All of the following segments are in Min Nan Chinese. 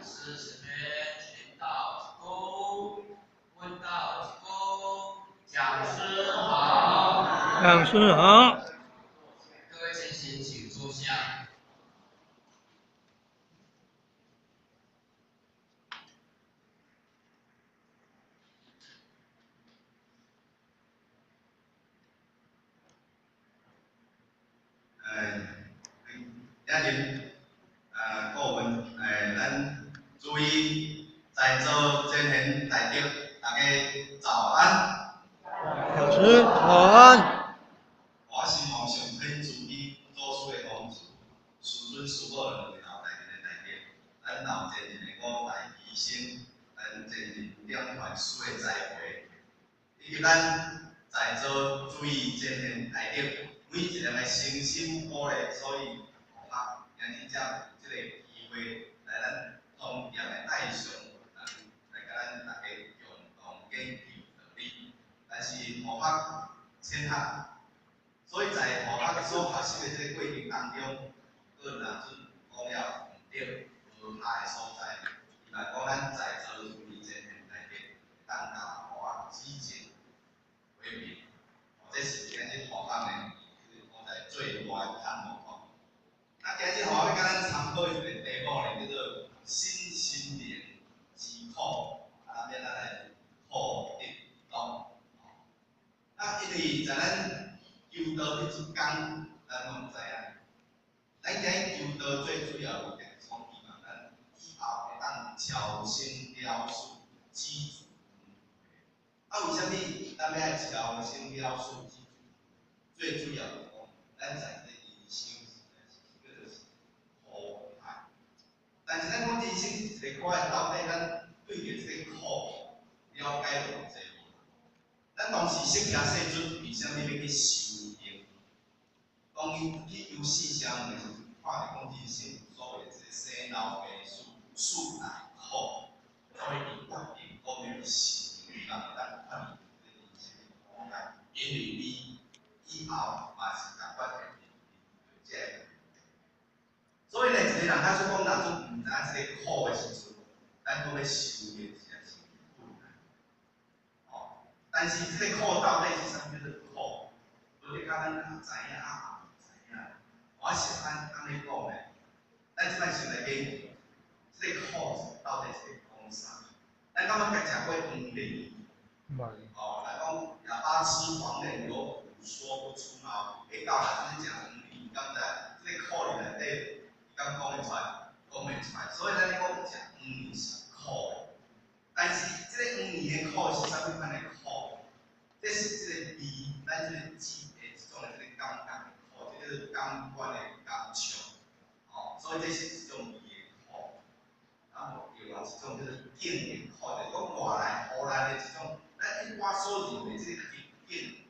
师这边签到一鞠，问道一躬，讲师好。讲师好。各位先生，请坐下。今日啊，各位，咱诸位在座真贤大德，大家早安。老师早安。我是王上天慈悲祖师的王师，师尊师母两位老大人的大德，咱老前人的五大医生，咱前人两团师的栽培，以及咱在座诸位真贤大德，每一个人的诚心鼓励，所以今日才有这个机会来咱同业的爱上，来佮咱大家共同研究道理。但是护学浅学，所以在护学所学习的这个过程当中，阁若阵讲了毋对、无拍的所在，伊嘛讲咱在座诸位真贤大德，当教我指正为明，这是今日护学呢，这个在最大的盼望吼。啊，今日吼要共咱参考一个题目呢，叫做身心灵之苦，啊，咱欲咱来苦得乐。啊，因为在咱求道彼一工，咱拢知影，咱今日求道最主要目的，是讲希望咱以后会当超生了事，止住轮回。啊，为啥物咱欲爱超生了事止住？最主要就是讲，咱在这人生叫做是苦海。但是咱讲人生一个苦海，到底咱对著这个苦了解偌济无？咱当时释迦世尊为啥物欲去修行？当伊去游四相的时阵，看著讲人生有所谓这个生老病死四大苦，所以伊决定讲欲去修行，希望会当脱离这个人生的苦海，因为伊以后嘛是共款会面对这个问题。所以呢，一个人假使讲若阵毋知影这个苦的时阵，咱讲欲修行实在是困难。哦，但是这个苦到底是啥物叫做苦？无你讲咱也知影啊，也毋知影。我是按呢讲的，咱这摆先来研究，这个苦到底是咧讲啥？咱敢捌食过黄连？哦，来讲哑巴吃黄连有苦说不出嘛。彼狗若真食黄连，敢知？这个苦伫内底，伊敢讲会出来？讲袂出来。所以咱咧讲食黄连是苦的，但是这个黄连的苦是啥物款的苦？这是这个味，咱这个舌的一种的这个感觉的苦，这叫做感官的感受。哦，所以这是一种味的苦。然后另外一种叫做境的苦，就是讲外来予咱的一种，咱一般所认为这个境，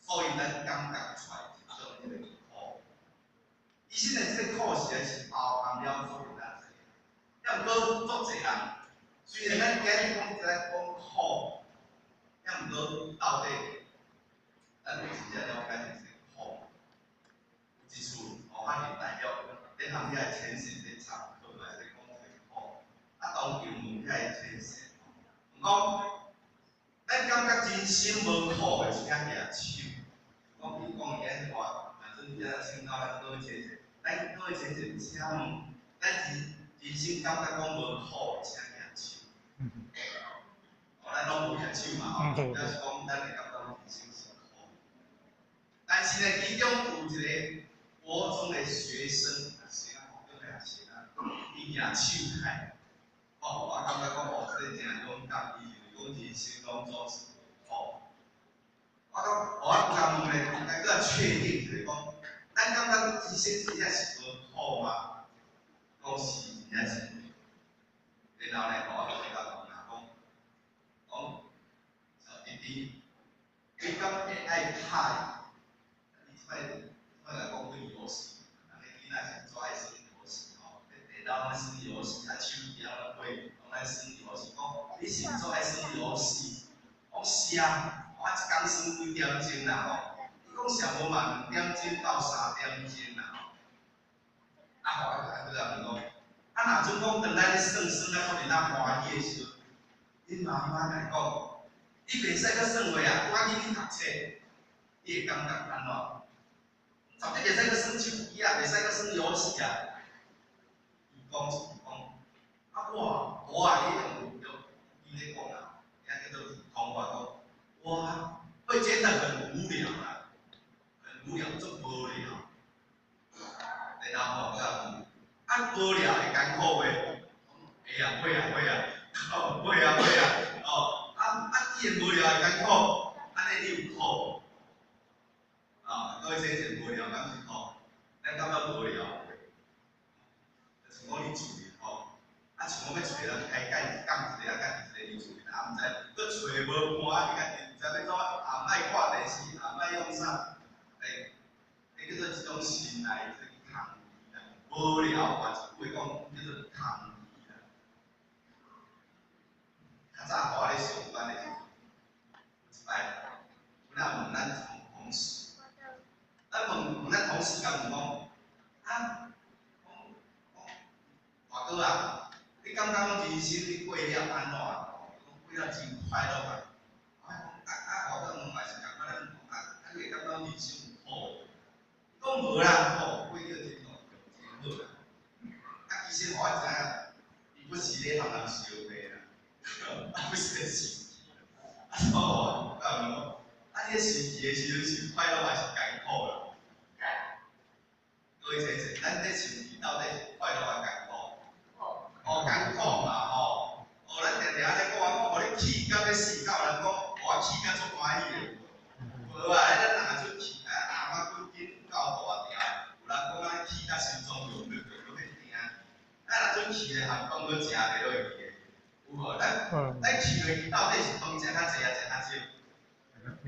所以咱感觉出来一种这个苦。其实呢，这个苦实在是包含了足济咱济，抑毋过足济人，虽然咱今日讲在讲苦，抑毋过到底咱有真正了解这个苦。有一次，我发现大陆咧通遐个浅显咧插课嘛，是咧讲这个苦。啊，当场问遐个浅显，问讲，咱感觉人生无苦的，请举手。讲比如讲，今日我，若阵遮请到咱各位浅显，咱各位浅显，请问，咱人生感觉讲无苦的，请举手。哦，咱拢无举手嘛吼，表示讲咱会感觉人生是苦。但是呢，其中有一个国中的学生，学生啊，叫咩学生啊？伊举手开，哦，我感觉讲哦，这个真勇敢，伊认为讲人生拢总是苦。我讲，我敢问咧，应该阁确定一下讲，咱感觉人生真正是无苦吗？讲是真正是。然后呢，我就甲问啊，讲，讲小弟弟，你敢会爱拍？你这摆这摆来讲对游戏，人个囡仔是足爱耍游戏吼，电脑拢耍游戏，啊手机拢买，拢爱耍游戏。讲你是毋足爱耍游戏？讲是啊，我一工耍几点钟啦吼？你讲上无嘛2点钟到3点钟啦吼？啊，我就来问讲，啊若若准講，當咱咧算算啊，可能咱歡喜的時陣，恁媽媽共伊講，你袂使閣算話啊，趕緊去讀冊，你會感覺按怎？絕對袂使閣耍手機啊，袂使閣耍遊戲啊。伊講是講，啊我，我啊，伊用用伊咧講啊，遐叫做普通話講，我會覺得很無聊啦，很無聊，足無聊。然後吼，啊無聊會艱苦袂？會啊會啊會啊，會啊會啊，哦，啊啊既然無聊會艱苦，按呢你有苦？啊，各位先生無聊敢是苦？咱感覺無聊，就像講你厝裡吼，啊像講欲揣人開講講一個啊，講一個佇厝裡，啊毋知，閣揣無伴，伊家己毋知欲怎，也毋愛看電視，也毋愛用啥，欸，彼叫做一種心內這個空虛啦，無聊換一句話講叫做空虛啦。較早我咧上班的時陣，有一擺，阮仔問咱同事，咱問問咱同事共問講，啊，講講大哥啊，你感覺講人生你過了按怎？講過了真快樂啊！我講啊啊，我閣問嘛是共款，咱問講啊，啊你會感覺人生有苦無？伊講無啦，吼，過了真好，真好啦。啊，其實我知影，伊不是咧予人相罵啦，啊不是咧生氣啦。啊，所以我問講，啊你咧生氣的時陣是快樂還是艱苦啦？各位先生，咱咧生氣到底是快樂還艱苦？哦，艱苦嘛吼。哦，咱定定按呢講啊，講予你氣甲欲死，敢有人講我氣甲足歡喜的？無啊，彼咱若出氣，啊紅啊滾緊有夠大條，有人講按呢氣甲心臟用力，就閣欲疼。咱若準氣咧，含飯閣食袂落去的，有無？咱氣落去到底是飯食較濟抑食較少？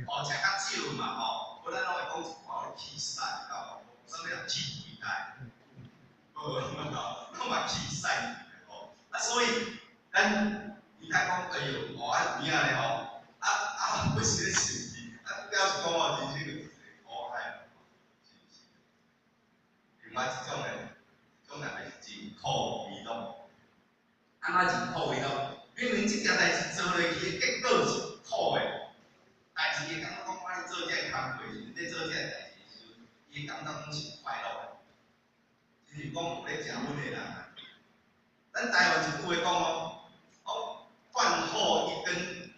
哦，食較少嘛吼，無咱攏會講一寡氣屎到，啥物人氣規台？無吼，攏嘛氣屎吼。啊，所以咱伊較講，哎喲，哦，啊有影咧吼，啊啊，不是咧生氣，啊表示講我人生就是一個苦海，是毋是？另外一種咧，一種人就是真苦為樂。按怎真苦為樂？明明這件代誌做落去，結果是苦的，但是伊會感覺講，我咧做這个工課時陣，咧做這個代誌時陣，伊會感覺講是快樂的。親像講有咧食薰的人啊，咱台灣一句話講哦，哦，飯後一根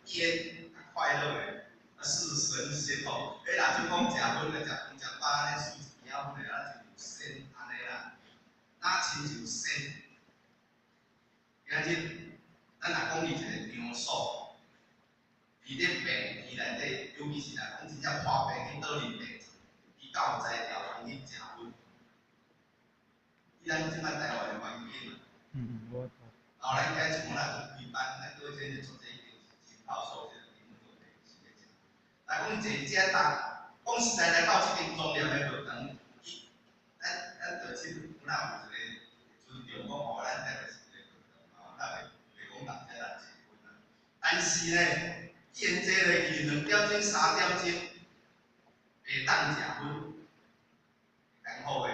菸，快樂的，啊是神仙吼。彼若就講食薰的，食飯食飽按呢，嗍一支仔薰的，啊親像仙按呢啦，哪親像仙？今日咱若講伊一個場所，佇咧病院內底，尤其是若講真正破病去倒入病床，伊敢有才調通去食薰？以咱這擺台灣的環境啊，後來應該像我若去規班，咱各位先生做這已經是真泡素，這個根本就袂是咧食。來講坐遮逐，講實在來到這間莊嚴的學堂，伊，咱就凊有哪有一個尊重講哦，咱這就是一個學堂啊，咱袂講人遮來坐薰啊。但是呢，既然坐落去2點鐘、3點鐘，袂當食薰，艱苦袂？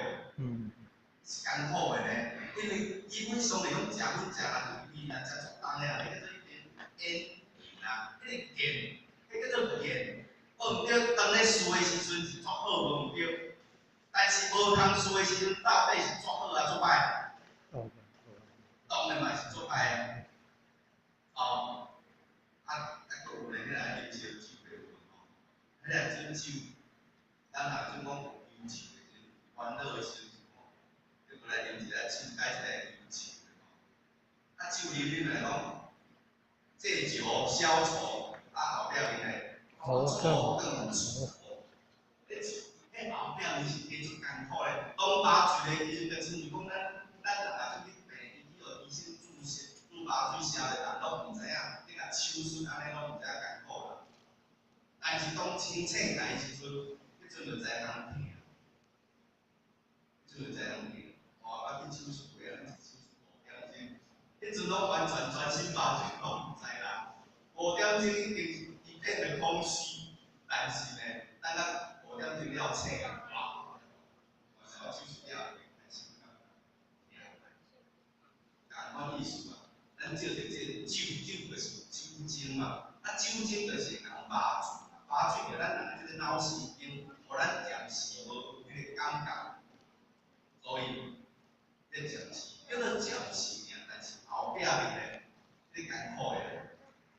是艱苦的呢，因為基本上來講，食薰食人伊若食足重的啊，彼叫做已經煙癮啊，彼個癮，彼叫做癮。哦毋對，當咧輸的時陣是足好，無毋對。但是無通輸的時陣，到底是足好抑足歹？當然嘛是足歹啊。哦，啊啊，閣有咧，彼個啉燒酒的有無吼？彼個酒酒，咱若準講有憂愁的時陣，煩惱的時陣吼，你過來啉一下酒，解一下憂愁的吼。啊，酒啉啉來講，借酒消愁，啊後壁面咧，愁更愁。彼後壁面是加足艱苦咧。當麻醉的時陣，就親像講咱若去病院去予醫生注射注麻醉射的人，攏毋知影，你共手術按呢攏毋知影艱苦啦。但是當清醒來的時陣，彼陣就知影通疼，彼陣就知影通疼。哦，我去手術過啊，手術5點鐘，彼陣攏完全全身麻醉攏毋知啦。5點鐘已經一片的空虛，但是呢，等到5點鐘了醒啊，哇！我手術了，開始感覺疼。咱借著這個酒，酒就是酒精嘛，啊酒精就是會共麻醉，麻醉著咱人的這個腦神經，予咱暫時無彼個感覺，所以這暫時叫做暫時爾，但是後壁面咧，這個艱苦的，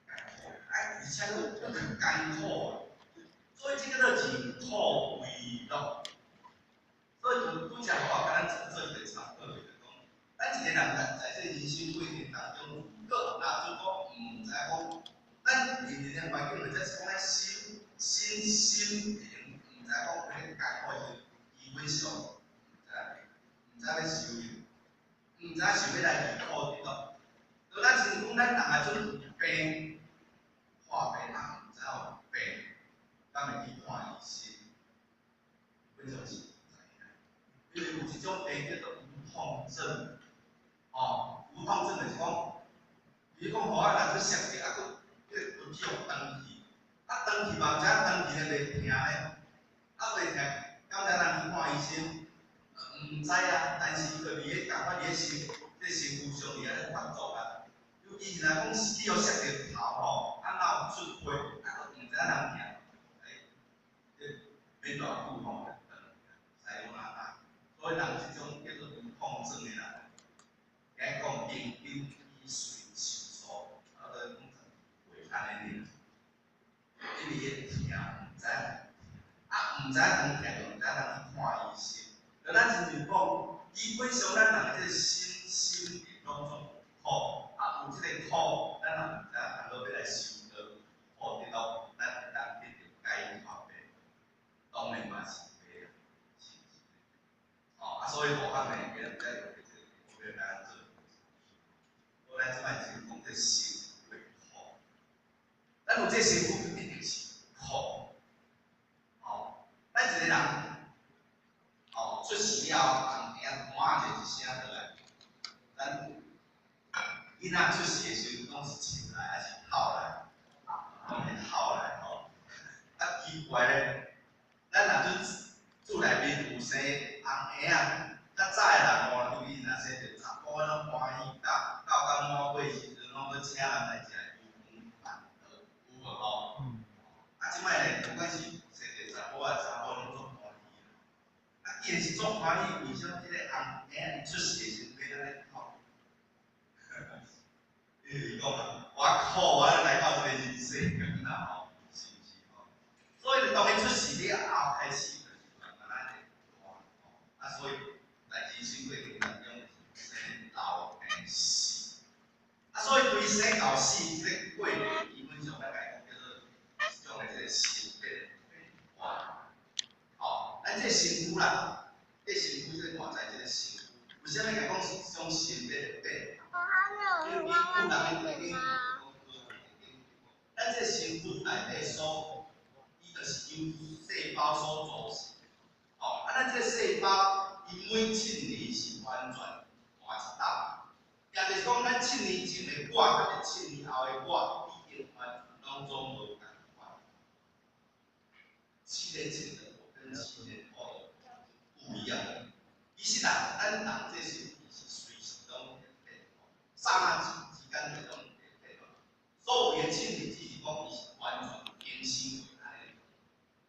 艱苦，啊而且閣閣較艱苦，所以這叫做人苦為樂。所以拄拄才好啊，共咱做一個參考，就是講，咱一個人在這個人生過程當中，閣若做講毋知影講，咱面臨的環境或者是講咱心身心靈，毋知講彼個艱苦的時陣，基本上毋知毋知欲修行，毋知想欲來離苦得樂。就咱親像講，咱人啊準病，破病啊，毋知有病，敢會去看醫生？基本上是毋知影。因為有一種病叫做無痛症，哦，無痛症就是講，比如講吼啊，人去摔著啊，閣彼個骨去予斷去，啊斷去嘛，毋知影斷去咧袂疼咧，啊袂疼，敢知人去看醫生？毋知啊，但是伊就佇咧仝款佇咧身，這個身軀上佇遐咧發作啊。尤其是若講是去予摔著頭吼，啊腦出血，啊閣毋知影人疼，欸，這免偌久吼，使講啊啊，所以人這種叫做無痛症的人，敢講平均醫隨受挫，啊，就講袂按呢爾，因為伊疼毋知影，啊毋知影人疼就毋知影人去看醫生。就咱親像講，基本上咱人的這個身心靈攏總有苦，啊有這個苦，咱也毋知影通好欲來修道，苦得樂，咱會當得著解脫的，當然嘛是袂啊，是毋是？哦，啊所以無法呢，今日才用這個欲來咱做。我咱這擺是講這身軀苦，咱有這身軀一定是苦，哦，咱一個人。哦，出世了後，紅聽搬者一聲落來，咱囡仔出世的時陣，攏是笑來抑是哭來？攏是哭來吼。啊奇怪咧，咱若陣厝內面有生紅嬰仔，較早的人吼，尤其若生著查埔攏歡喜，到到到滿月時陣，攏閣請人來食油飯飯有無吼？啊，這擺咧，不管是生著查埔仔查某，攏足歡喜。啊，既然是足歡喜，為啥物這個紅嬰仔伊出世的時陣欲按呢哭？伊就是講啊，我苦，我來到這個人世間啦吼，是毋是吼？所以當伊出世了後，開始就是慢慢仔會大吼。啊，所以在人生過程當中，就是生老病死。啊，所以對生到死這個過程，基本上咱共伊講叫做一種的這個生變變化。吼，咱這個身軀啦，這個身軀這個活在這個身軀，為啥物共講是一種生變的變化？因為你有人的咱這個身軀內底所，伊就是由細胞所組成。吼，啊，咱這個細胞，伊每7年是完全換一道。也就是講，咱7年前的我，佮7年後的我，已經完全攏總無仝款。7年前的我跟7年後的我不一樣。其實啦，咱人這身體是隨時攏會變化，剎那之間就攏會變化。所謂的7年，只是講伊是完全更新過按呢。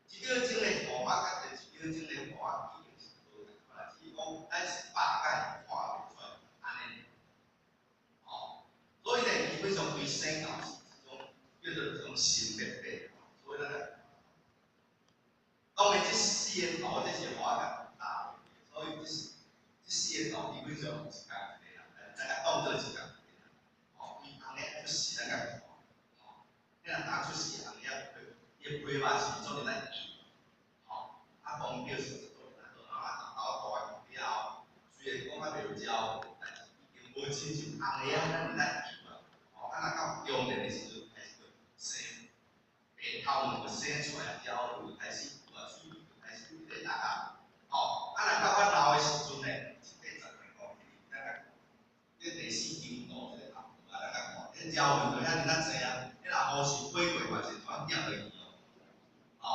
一秒鐘的號碼，佮一秒鐘的號碼已經是無仝款啦，只是講咱是肉眼看袂出來按呢。哦，所以呢，基本上對生到死這種叫做一種生變變化。所以咱來，當然這四個頭，這是我共搭的，所以這四個頭基本上是仝一個人，咱共當做是仝一個人。哦，伊紅仔出世咱共看，哦，你若打出世紅仔皮，伊的皮肉是做陣來硬，吼，啊，講叫是做陣來做，啊，豆豆大了後，雖然講較袂有焦，但是已經無親像紅仔咱爾來幼啊。吼，啊，若到中年的時陣開始就生白頭毛就生出來了後，就開始有啊，喙就開始有咧力啊。吼，啊，若到較老的時陣咧，7、80年吼，咱共這第四根度這個紅毛啊，咱共看，彼條紋就遐爾仔濟啊，彼若雨是飛過嘛是全跌落去哦。吼，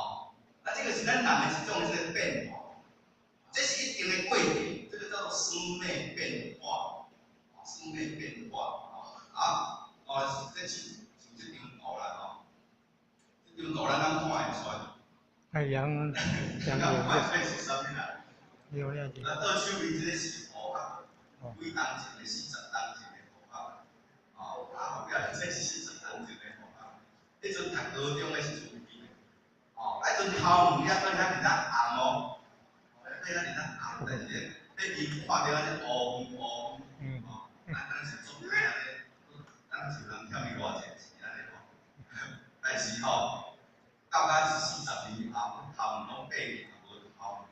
啊，這個是咱人的一種這個變化，這是一定的過程，這個叫做生命變化，生命變化，吼，啊，啊，哦，這是像這張圖啦吼，這張圖咱敢看會出來？哎，楊楊敢看會出來是啥物啦？有了解。那倒手邊這個是戶口，幾冬前的40冬前的戶口，哦，啊後壁這是40冬前的戶口。彼陣讀高中的時陣有記得，哦，啊彼陣頭毛猶閣遐爾仔紅哦，猶閣遐爾仔紅，但是咧，被𪜶看著按呢烏昏烏昏，哦，啊當時做歹按呢，當時人欠伊偌濟錢按呢吼，但是吼，到甲40年後，頭毛攏白去，無頭毛。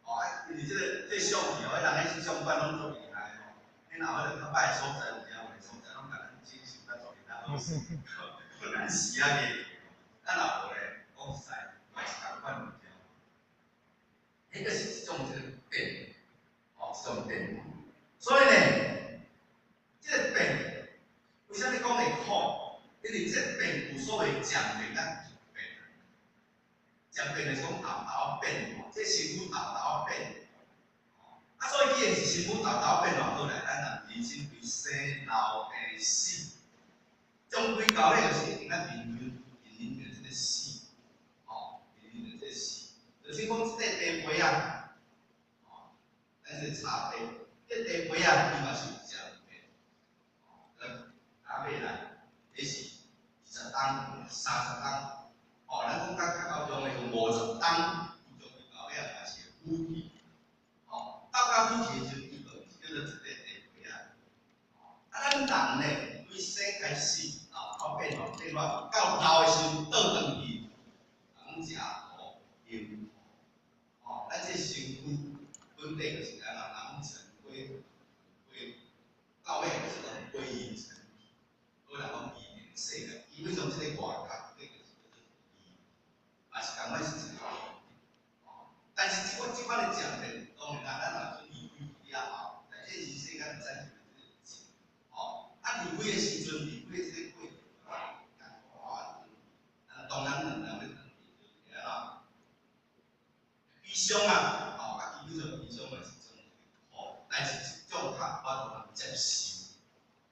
哦，啊，因為這個相片哦，彼人彼相館攏足厲害吼，恁若有彼個較歹的所在，有影有的所在攏共咱整修甲足爾好勢，咱死啊個，咱若無咧，講實在，嘛是仝款物件。彼個是一種這個變，哦，一種變化。所以呢，這個變，為啥物講會苦？因為這個變有所謂漸變佮突變。漸變就是講沓沓變化，這身軀沓沓變。啊，所以既然是身軀沓沓變化過來，咱人人生對生老病死，終歸到尾就是一定愛面臨著這個死，哦，面臨著這個死。就是講這個茶杯仔，哦，咱這個茶杯，這個茶杯仔伊嘛是有漸變，哦，打尾來，這是20冬、30冬，哦，咱講較較夠用的用50冬，伊終歸到尾嘛是會腐去，哦，到較腐去的時陣，伊就叫做一個茶杯仔。哦，啊，咱人呢，對生開始，哦，到變化變化，到老的時陣倒轉去，人食土用土，哦，咱這身軀本底就是按怎人塵歸土歸，到尾就是講歸於塵土。有人講異形世界，基本上這個外殼，這個就是叫做異，嘛是仝款是一個哦。但是這款這款的漸變，當然啦，咱若準離開了後，在這人世間產生的這個情，哦，啊離開的時陣，離開的這個過程，艱苦啊，咱當然兩人欲轉去就是按怎悲傷啊，哦，啊基本上悲傷嘛是一種苦，但是這種較有法度通接受。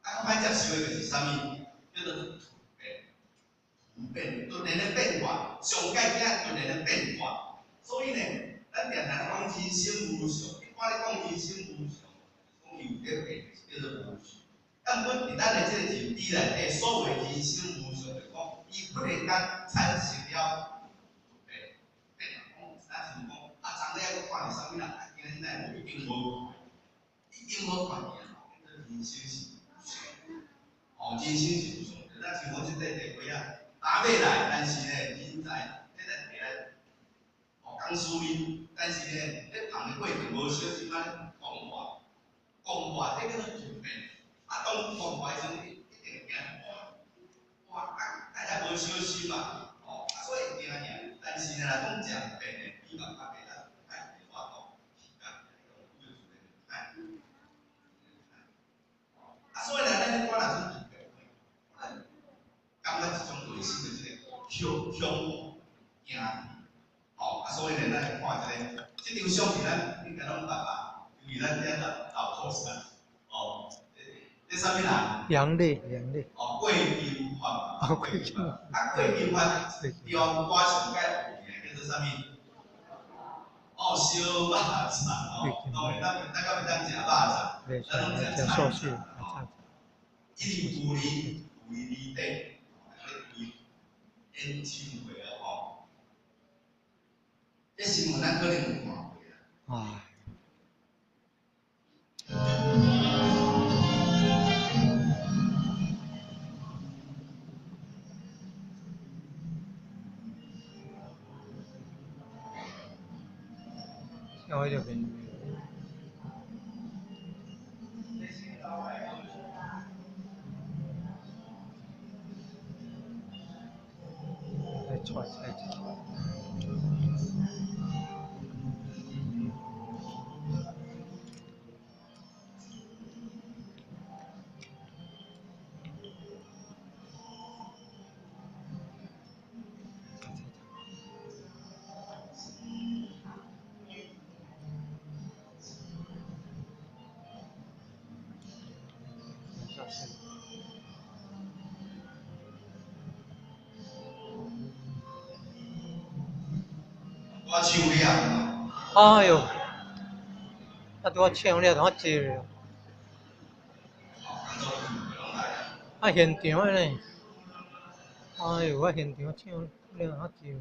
啊，較歹接受的就是啥物？叫做突變，突變，突然的變化，上蓋驚突然的變化。所以呢，咱定定講人生無常，一般咧講人生無常，講伊有咧變，叫做無常。啊，毋過佇咱的這個認知內底，所謂人生無常，就是講伊忽然間產生了突變，變化。講咱像講，啊，昨日猶閣看著啥物人，啊，今日哪會無已經無看，已經無看見啊，叫做人生是無常。哦，人生是無常。咱像講這個茶杯仔，打尾來，但是呢，人才這個茶來，哦，講輸啉，但是呢，咧捧的過程無小心按呢講破，講破，這叫做突變。啊，當講破的時陣，一定會驚，哇，哇，啊，啊也無小心嘛，哦，啊，所以會驚爾。但是呢，若講漸變的，比嘛較袂當歹會法度去甲歹。啊，所以呢，咱咧看若陣突變，咱感覺一種內心的這個恐恐怖驚。哦，啊，所以呢，咱來看這個，這張相片咱應該攏捌吧？因為咱遮老老菩薩，哦，這啥物人？楊烈，楊烈。哦，郭金發。哦，郭金發。啊，郭金發中歌上蓋有名的叫做啥物？哦，燒肉粽哦，當然咱咱敢會當食肉粽，咱攏食菜粽哦。伊佇舊年，舊年年底，咧開演唱會啊吼。這新聞咱可能有看過啊。啊。我就給你。來踹菜。我唱了。哎哟，啊，拄仔唱了，就較濟了。啊，現場的呢？哎哟，我現場唱了較濟。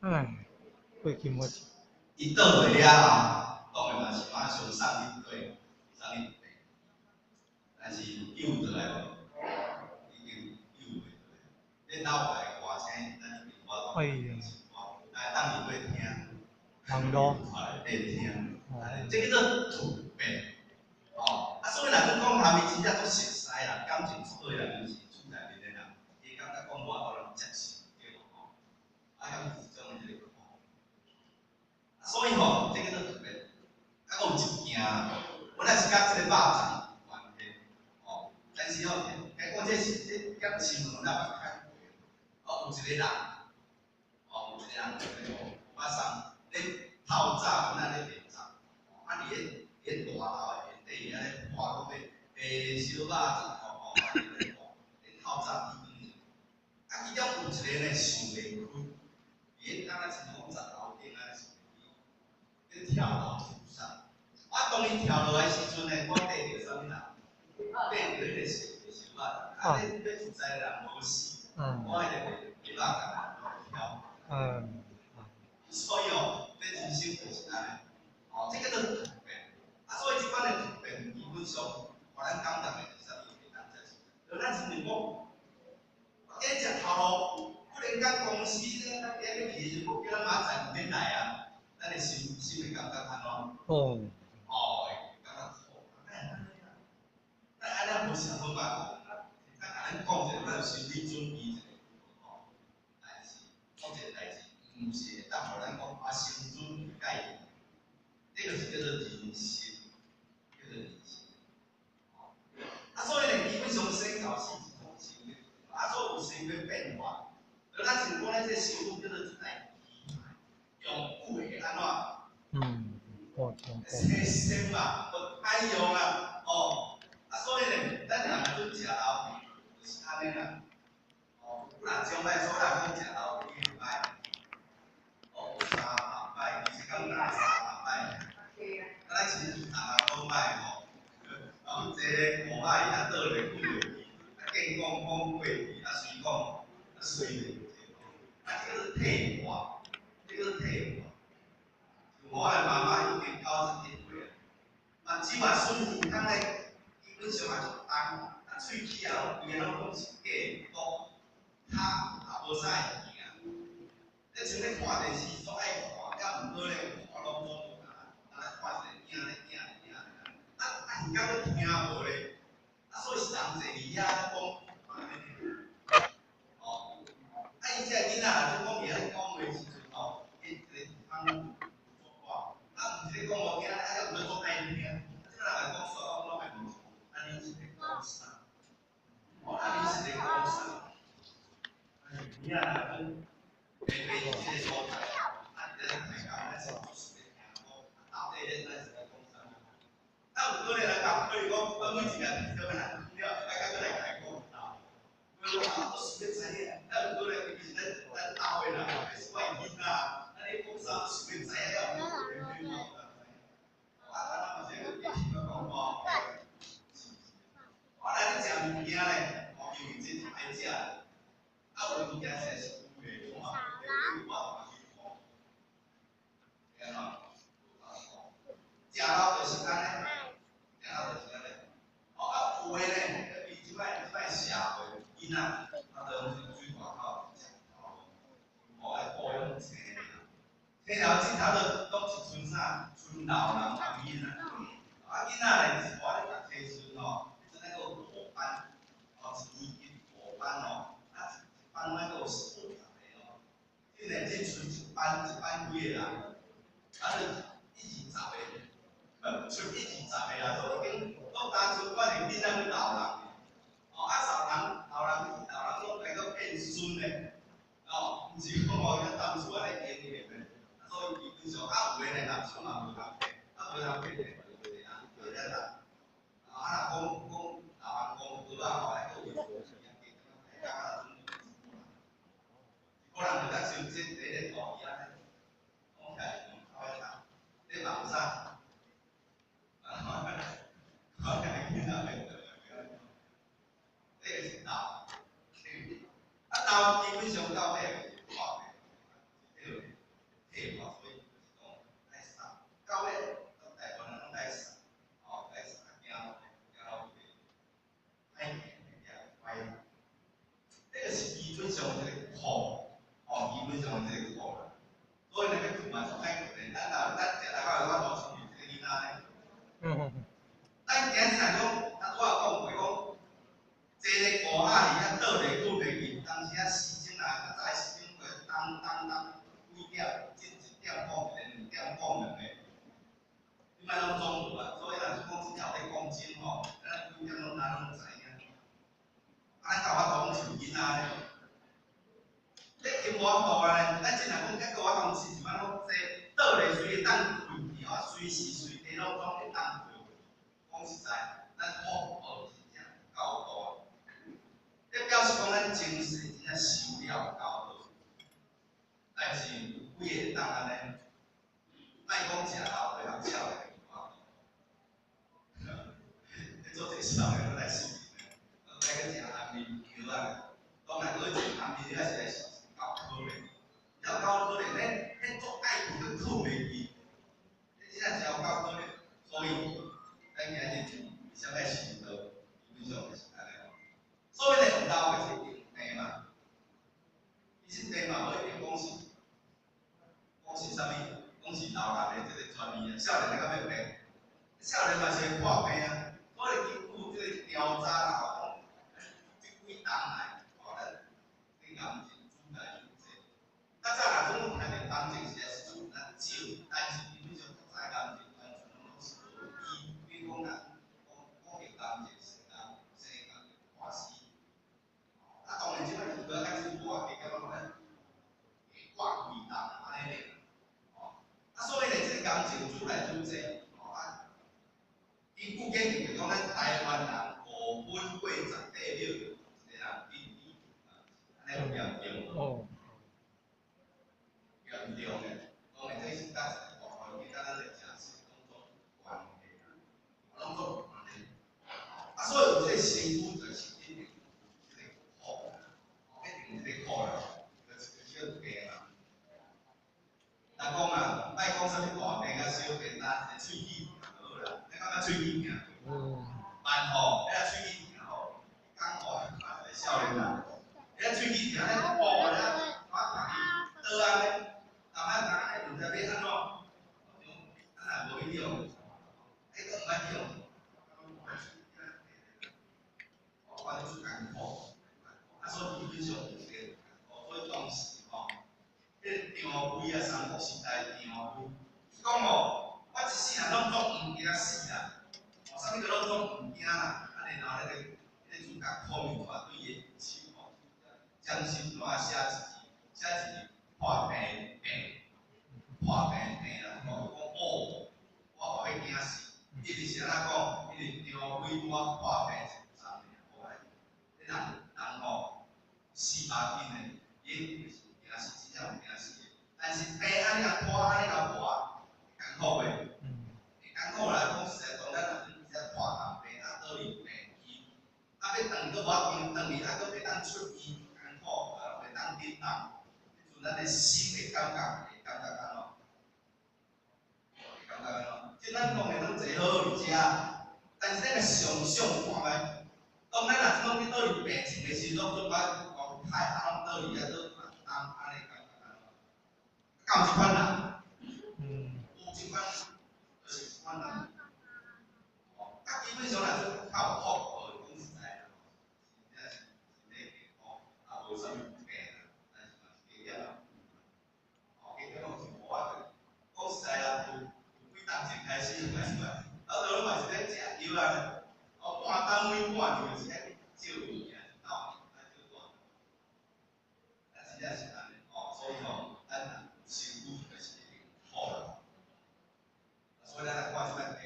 唉，過去無。伊倒落了後，當然嘛是馬上送入底，送入病，但是救倒來無？已經救袂倒來。恁老爸的歌聲，咱一定無法度來當入底聽。網路。內底聽，這叫做突變。哦，啊，所以若你講含伊真正足熟似啦，感情足好的人，尤其是厝內面的人，伊會感覺講無法度人接受，對無吼？啊，咁是這種這個吼。所以吼，這叫做突變。啊，閣有一件，本來是佮這個肉粽有關係，吼，但是吼，該講這是這點新聞咱捌看過。哦，有一個人，哦，有一個人，馬上咧透早阮仔咧賣粽，啊，佇咧大樓的下底遐咧喊講欲賣燒肉粽吼，吼，啊，佇咧喊，咧透早天光。啊，其中有一個呢想袂開，佇咧敢若親像講十樓頂按呢想袂開，咧跳樓自殺。啊，當伊跳落來時陣呢，我綴著啥物人？綴著彼個燒燒肉粽，啊，咧欲自殺的人無死，我彼個賣賣肉粽的人攏跳。所以哦，這人生就是按呢，哦，這叫做突變。啊，所以這款的突變基本上，予咱感覺的是啥物會當接受？就咱親像講，我今日食頭路，忽然間公司咧，咱今日去的時陣，閣叫咱明仔載毋免來啊，咱的心心會感覺按怎？哦，會感覺好，哪會按呢啊？咱按呢無想好吧？咱共咱講一下，咱有心理準備一下，吼。但是講這個代誌，毋是會當予咱講啊，先準備概念，這個是叫做人生，叫做人生。吼，啊，所以呢，基本上生老死是種生的，啊，所以有時會變化。就咱像講咱這個師傅叫做一台機，用久會按怎？哦，中生生嘛，無歹用啊，哦，啊，所以呢，咱人若準食老，就是按呢啦。哦，有若將來所人講食老幾擺，哦，有三百擺，其實講哪三百擺？啊，咱其實逐下講擺吼，啊，有這個五擺啊，倒咧久袂去，啊，見講講過去，啊，隨講啊，隨袂啊，這個是退化，這個是退化。像我的媽媽已經91歲啊，目睭嘛損耳空咧，基本上也足重，啊，喙齒也攏規个攏講是假的，毒，跤也無啥會行。你像咧看電視，總愛看，啊，毋過咧看攏總無啊，啊，看一個影咧影影，啊啊，耳間閣聽無咧，啊，所以是人坐佇遐講按呢。哦，啊，伊這個囡仔若講伊咧講話時陣吼，伊一個通說話，啊，毋是咧講無聽，啊，猶毋過總愛聽，啊，這個人來講說話，我攏會問，啊，你是咧講啥？哦，啊，你是咧講啥？啊，有影啦，阮白白這個所在，啊，佇咧台港，咱是就是咧聽講，到底咧咱是咧講啥？啊，毋過咧，人講，比如講，我每一個聽到人了，啊，閣閣來共伊講到，我講啊，我想欲知影，啊，毋過咧，其實咱咱兜的人，是我的囡仔，啊，你講啥，我想欲知影，了，啊，啊，咱嘛是咧想欲講吼，我來咧食物件咧，哦，因為這是愛食，啊，有的物件實在是有的，我嘛無法度去講，會按怎？食老就是按呢，食老就是按呢。哦，啊，有的咧，比這擺社會囡仔，啊，就攏是水大口食頭路，哦，愛顧養青頭，青頭這頭就攏一陣啥，賰老人含囡仔。啊，囡仔咧，一寡咧讀冊時陣吼，彼陣還閣有五班，哦，一年級五班哦，啊，一班還閣有四十個哦，這呢，這賰一班一班幾個人，啊，就一二十個，賰一二十個啊，所以已經攏單純款的囡仔去老人，哦，啊，老人老人老人攏來閣變孫咧，哦，毋是講哦，遐當初按呢經驗的，啊，所以基本上啊，有的呢，垃圾嘛無通摕，啊，無通摕咧，就咱啦，啊，若講講老人講蚵仔吼，還閣有物件加，一個人就咱今日若講，咱拄仔講過講，坐咧高壓裡遐倒咧睏袂去，當時啊時鐘啊，較早的時鐘過當當當幾點，一一點講一個，兩點講兩個。這擺攏總無啊，所以若是講真正有咧講真吼，咱幾點攏咱攏知影。啊，咱有法度講像囡仔咧，你金無法度啊咧，咱真若講結果我當時是擺攏坐倒咧隨會當睏去吼，隨時隨地攏總會當睏。講實在，咱福報真正夠大，這表示講咱前世真正修了夠好，但是有幾個會當按呢？莫講食老會曉笑的你做這少年來視頻的，來去食安眠藥啊，當然閣食安眠藥實在是夠可憐，了夠可憐，彼彼足愛睏閣睏袂去，這真正真有夠可憐，所以咱今日為啥物愛修道？基本上就是按呢。所謂的道就是一定病嘛，其實病嘛無一定講是講是啥物，講是老人的這個專利啊，少年的敢欲病？少年嘛是會破病啊。所以根據這個調查啦，吼，講這幾冬來，吼，咱這癌症愈來愈濟。較早若講聽著癌症實在是咱少，但是基本上較早的癌症完全攏是無醫，比如講若講講個癌症、生癌、生癌破死。啊，當然這擺有較進步啊，加減攏咱會掛幾冬按呢爾。吼，啊，所以咧，這個癌症愈來愈濟，吼啊。根據研究講，咱台灣人5分過18秒，一個人得醫，按呢有嚴重無？哦。嚴重的，當然這是佮一個大環境，佮咱的食食攏總有關係啦，攏總有關係。啊，所以有這個身軀就是一定有這個苦，一定有這個苦啦，就是小病啦。人講啊，莫講啥物大病啊小病，單一個喙齒疼就好啦。你感覺喙齒疼？嗯。慢吼，彼個喙齒疼吼，講話嘛一個少年人，彼個喙齒疼咧，哦咧，我家己倒按呢，淡仔淡仔毋知欲按怎，啊若無去用，彼個毋捌用，我看你足艱苦，啊，所以基本上有這個艱苦，所以當時吼，彼個張飛啊，三國時代張飛，伊講吼，我一世人攏總毋驚死啦，哦，啥物都攏總毋驚啦，啊，然後彼個主角苦命出來對伊的手吼，掌心怎啊寫一字，寫一字破病病，破病病啦，講講哦，我無欲驚死，因為是按怎講？因為張飛拄仔破病是有三年無來，彼人人吼400斤的，伊就是有驚死，真正有驚死的。但是病按呢共拖，按呢共磨，會艱苦袂？會艱苦啦。講實在，當咱若真正破重病，啊，倒入病院，啊，欲轉閣無法度轉去，啊，閣袂當出院，艱苦，啊，袂當振動。彼陣咱的心會感覺，會感覺按怎？會感覺按怎？這咱當然攏坐好好佇遮，但是咱若想象看覓，當咱若真講去倒入病床的時陣，攏感覺講歹，啊，攏倒入遐倒擔按呢感覺按怎？敢有這款人？有這款，就是這款人。哦，啊，基本上若做較有福報，講實在啦，真正是身體健康，啊，無啥物病啦，但是嘛是加減啊。哦，加減攏是無法度。講實在啦，有有幾冬前開始嘛是嘛，老早攏嘛是咧食藥啊，哦，半單位半年就是愛去借物件，鬥愛借大。啊，真正是按呢，哦，所以吼，咱若身軀就是一定好啦。所以咱來看這擺病，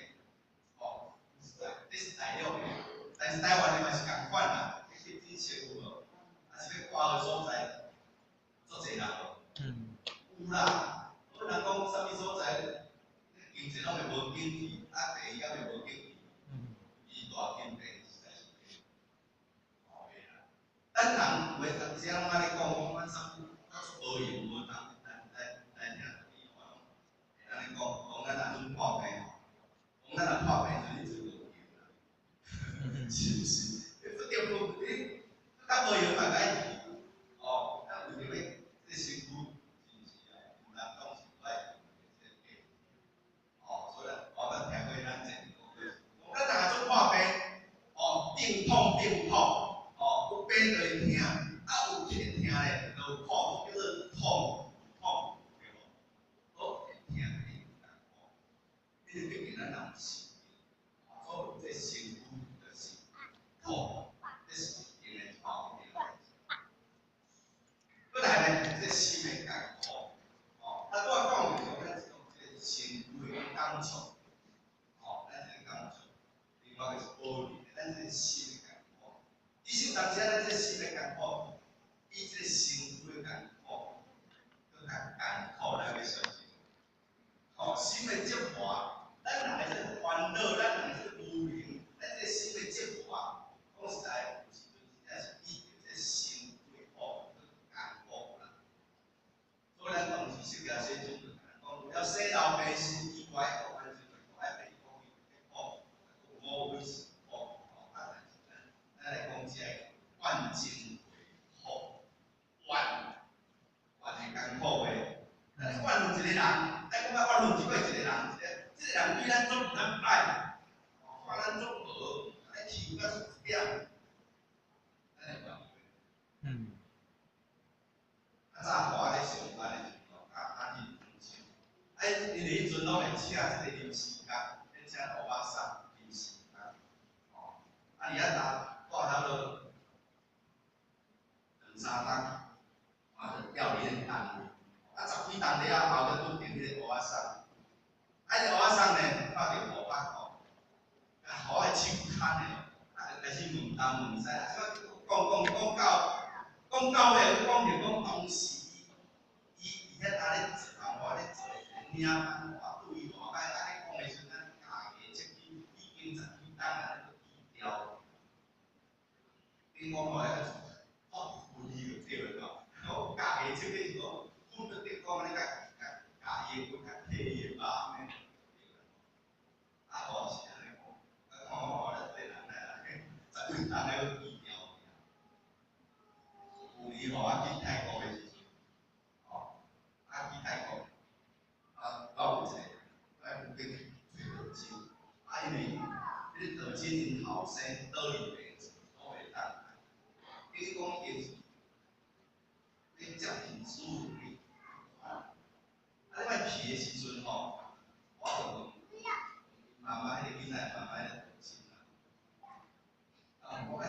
哦，實在，這是大陸的，但是台灣的嘛是仝款啦，你去診色有無？啊是欲掛號所在，足濟人無？有啦，有人講啥物所在，經濟攏會無景氣，啊，地也會無景氣，伊大間病實在是哦會啦。咱人有的當時攏按呢講，講咱啥物咱無閒無當，咱咱咱兄弟我攏會按呢講，講咱若陣破病吼，講咱若破病就你做無閒啦，是毋是？你不得不你較無閒嘛該去，哦，咱為著欲這身軀是毋是啊？有人講是愛這個哦，所以我捌聽過咱前講，畢竟咱人有受，所以這身軀就是苦，這是一定的吼，一定的代誌。閣來呢，這心的艱苦，吼，啊，拄仔講就是講咱這種這個身軀的感觸，吼，咱這個感觸。另外就是保留咱這個心的艱苦。其實有當時咱這個心的艱苦，比這個身軀的艱苦閣較艱苦，咱欲相信。吼，心的折磨，咱人的這個煩惱，咱人的這個無明，咱這個心的折磨，講實在，有時陣真正是比著這個身軀的苦閣艱苦啦。所以咱當時釋迦世尊就共咱講，除了生老病死以外的苦，咱就愛被苦苦，五蘊是苦，吼，啊，但是咱來講這個怨憎會苦，怨怨的艱苦話，咱怨恨一個人，咱講較怨恨一擺一個人，這個人對咱足毋咱歹，看咱足無，按呢欺負咱一點，咱會怨伊袂？啊，早我咧上班的時陣，啊啊去工廠，啊，因為彼陣攏會請這個臨時工，咧請歐巴桑臨時工，吼，啊，伊遐搭住差不多兩三冬，啊，就調離恁單位，啊，十幾冬了後，才拄著彼個歐巴桑，啊，彼個歐巴桑呢，看著五百箍，啊，予我的手牽的，啊，就開始問東問西，啊，這擺講講講到講到尾，講著講當時伊伊佇遐搭咧做工，我咧做一個領班，我對伊偌歹，按呢講的時陣，咱家己這已經十幾冬啊，咧閣記牢。頂講吼，遐個發昏去就對了吼，家己這個是講，粉都得講按呢共共共伊的骨，共替伊的肉按呢。啊，我是按呢講，啊，看我咧這人來按呢，十幾冬還閣記牢。有年吼，我去泰國的時陣，吼，啊去泰國，啊，我有一個，我有去揣道親，啊，因為彼個道親𪜶後生倒佇病床，都袂當來，等於講已經是咧接近死亡。啊，你擺去的時陣吼，我就問媽媽，彼個囡仔媽媽，彼個道親啊，啊，我講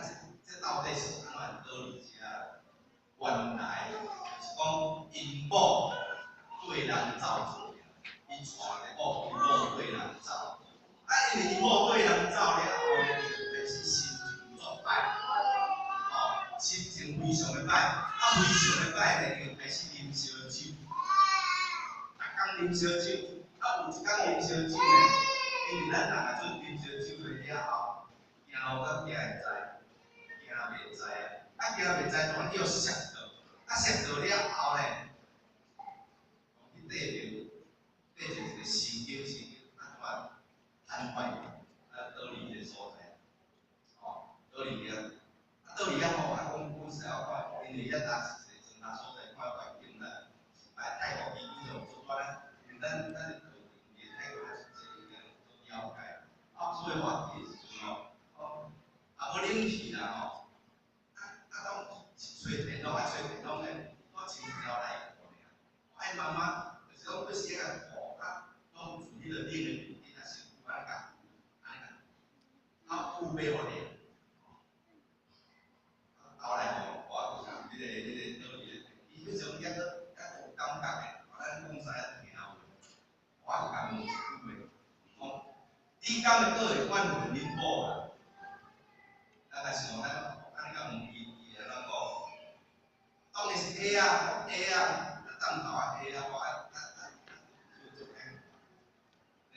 這到底是按怎倒佇遮？原來就是講𪜶某綴人走出去，伊娶的某，𪜶某綴人走。啊，因為𪜶某綴人走了後，伊就開始心情作歹，吼，心情非常的歹，啊，非常的歹呢，伊就開始啉燒酒，逐工啉燒酒，啊，有一工啉燒酒呢，因為咱人若陣啉燒酒了後，行路較驚會知，行袂知啊，啊，行袂知，就按叫摔倒，啊，摔倒了後呢，去綴著，綴著一個神經神經，啊，怎啊癱瘓，啊，倒佇彼個所在，吼，倒佇遐，啊，倒佇遐吼，啊，講講實在我看，因為遐當時一個莊仔所在，看環境啦，是歹，泰國基本上做煞咱，因為咱是佇泰國較是一個做了解，啊，所以我去的時陣吼，吼，啊，無冷氣啦吼，啊啊，攏是吹電風啊，吹電風咧，我穿一條內褲爾，我愛媽媽就是講閣時仔共褲啊，攏自彼個冷的面頂啊，身軀按呢共按呢共，啊，有欲予涼。後來吼，我就是彼個倒佇咧，伊彼種抑閣抑閣有感覺的，咱講實在聽有，我就共問一句話，講你敢會閣會怨恨恁某啦？咱來想咱按呢共問伊，伊會按怎講？當然是會啊，會啊，啊當頭啊會啊，我愛啊啊做做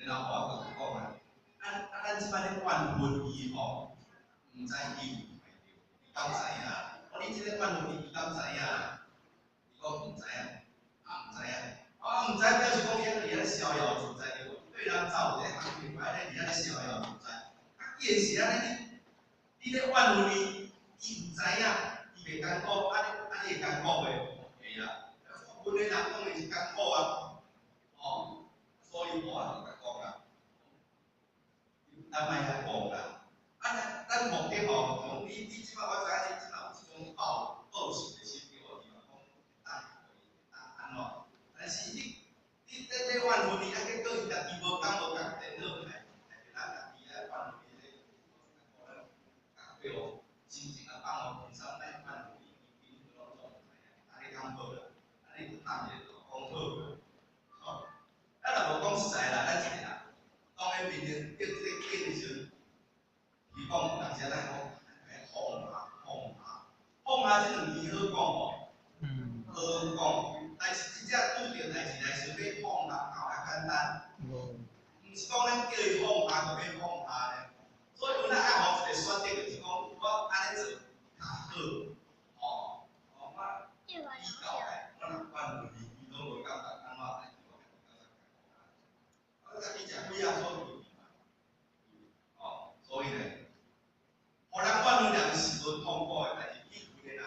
然後我就講啊，啊啊，咱這擺咧怨恨伊吼，毋知伊有袂著，伊敢知影？我你這个怨恨伊，伊敢知影？伊講毋知影，啊毋知影，啊毋知表示講伊佇遐咧逍遙自在對無？綴人走有一個行業，安呢佇遐咧逍遙自在。啊，既然是按呢，你咧怨恨伊，伊毋知影，伊袂艱苦，啊你啊你會艱苦袂？會啊，怨恨的人當然是艱苦啊，哦，所以我就共講啊，咱莫遐戇啦，啊咱咱目的吼，講你這擺我知影你這擺有這種報報仇的心對無？伊嘛講當啊按怎？但是你咧怨恨伊，啊結果伊家己無工無共電腦，得這個境的時陣，伊講有當時咱講放下放下，放下這兩字好講無？好講，但是真正拄著代誌來想欲放下，哪有遐簡單？無。毋是講咱叫伊放下就欲放下咧。所以阮愛予一個選擇，就是講我按呢做較好，吼，哦，我比較來，我若管伊，伊攏無感覺按怎代誌，我感覺我家己食幾仔所哦，所以呢，予人怨恨人是無痛苦的，但是去開的人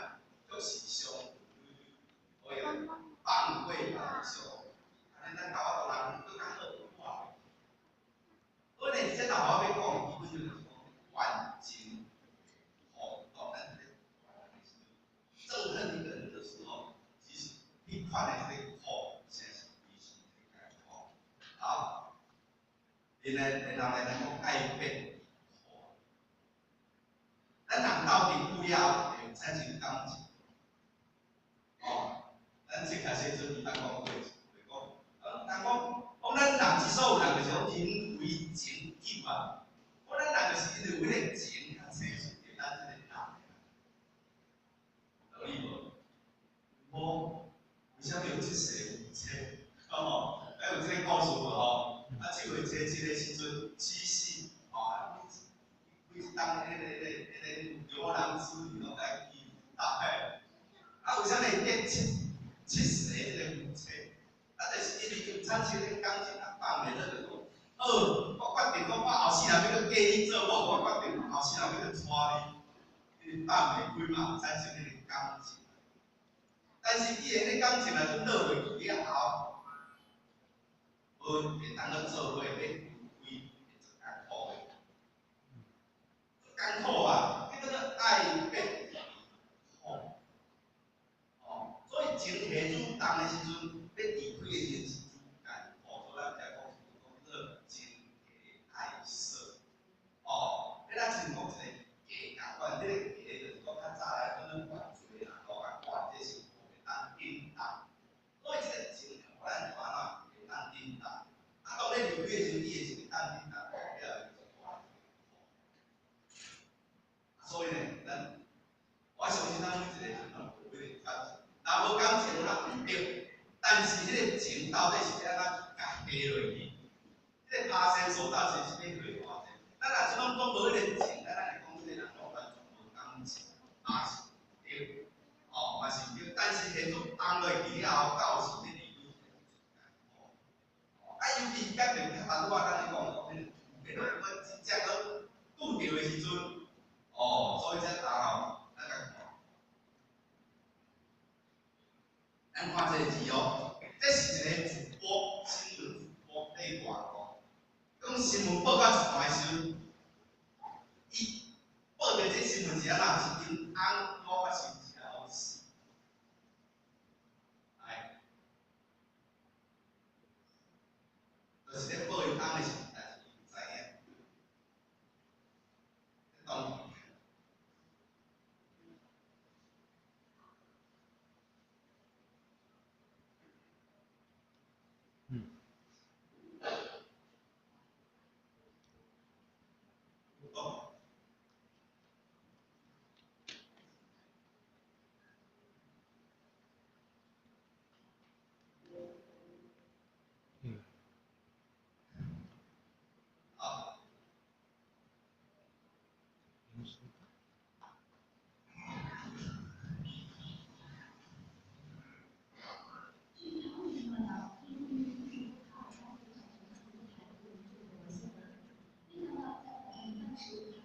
卻是傷。所以放過人傷，按呢咱豆仔大人閣較好看。所以呢，這頭我欲講，基本就是講怨憎吼，當咱咧憎恨一個人的時候，其實彼款的這個苦，實在是非常的艱苦。好，然後呢，咱講愛變苦。咱人鬥陣久了後，會產生感情。哦，咱最開始陣捌講過，就講，人講，講咱人之所以有人就是講人為情久啊。講咱人就是因為為了情較濟，就咱這個人。道理無？無，為啥物有七世為妻？哦，還有這個故事無吼？啊，七月初七的時陣，七夕，吼，啊，每每當彼個牛郎織女攏來去搭嘿。啊，為啥物會變七世這個夫妻？啊，就是因為有產生這個感情啊，放袂落就講，好，我決定講，我後世人欲閣嫁你做某，我決定後世人欲閣娶你，因為放袂開嘛，有產生彼個感情。但是既然彼感情若陣落落去了後，無會當閣做伙，欲分開，會足艱苦的，足艱苦啊！這叫做愛變苦。哦，所以情下主動的時陣，欲離開的時陣是足艱苦，所以咱才講講做情下愛捨。哦，彼咱親像講一個價共款，這個價就是講較早來講咱懸濟啦，吼，啊懸這是無會當振動。所以這個情予咱就按怎會當振動。啊，當咧離開的時陣，伊會是會當振動，了就大。所以呢，咱我相信咱每一個人攏有彼個感情，若無感情，咱毋對。但是彼個情到底是欲按怎去共下落去？這個拍線索到底是欲花偌濟？咱若這攏講無彼個情，咱會講這個人攏完全無感情，嘛是對，哦，嘛是對。但是現做放落去了後，到時欲離開，啊，尤其感情較頭拄仔咱咧講，彼個我真正閣拄著的時陣，哦，所以才當吼，咱共看，咱看這個字哦，這是一個主播，新聞主播佇外國，講新聞報到一半的時陣，伊報著這新聞是按怎？是𪜶翁某發生車禍死。來，就是咧報伊翁的時陣，但是伊毋知影。當哦。好。据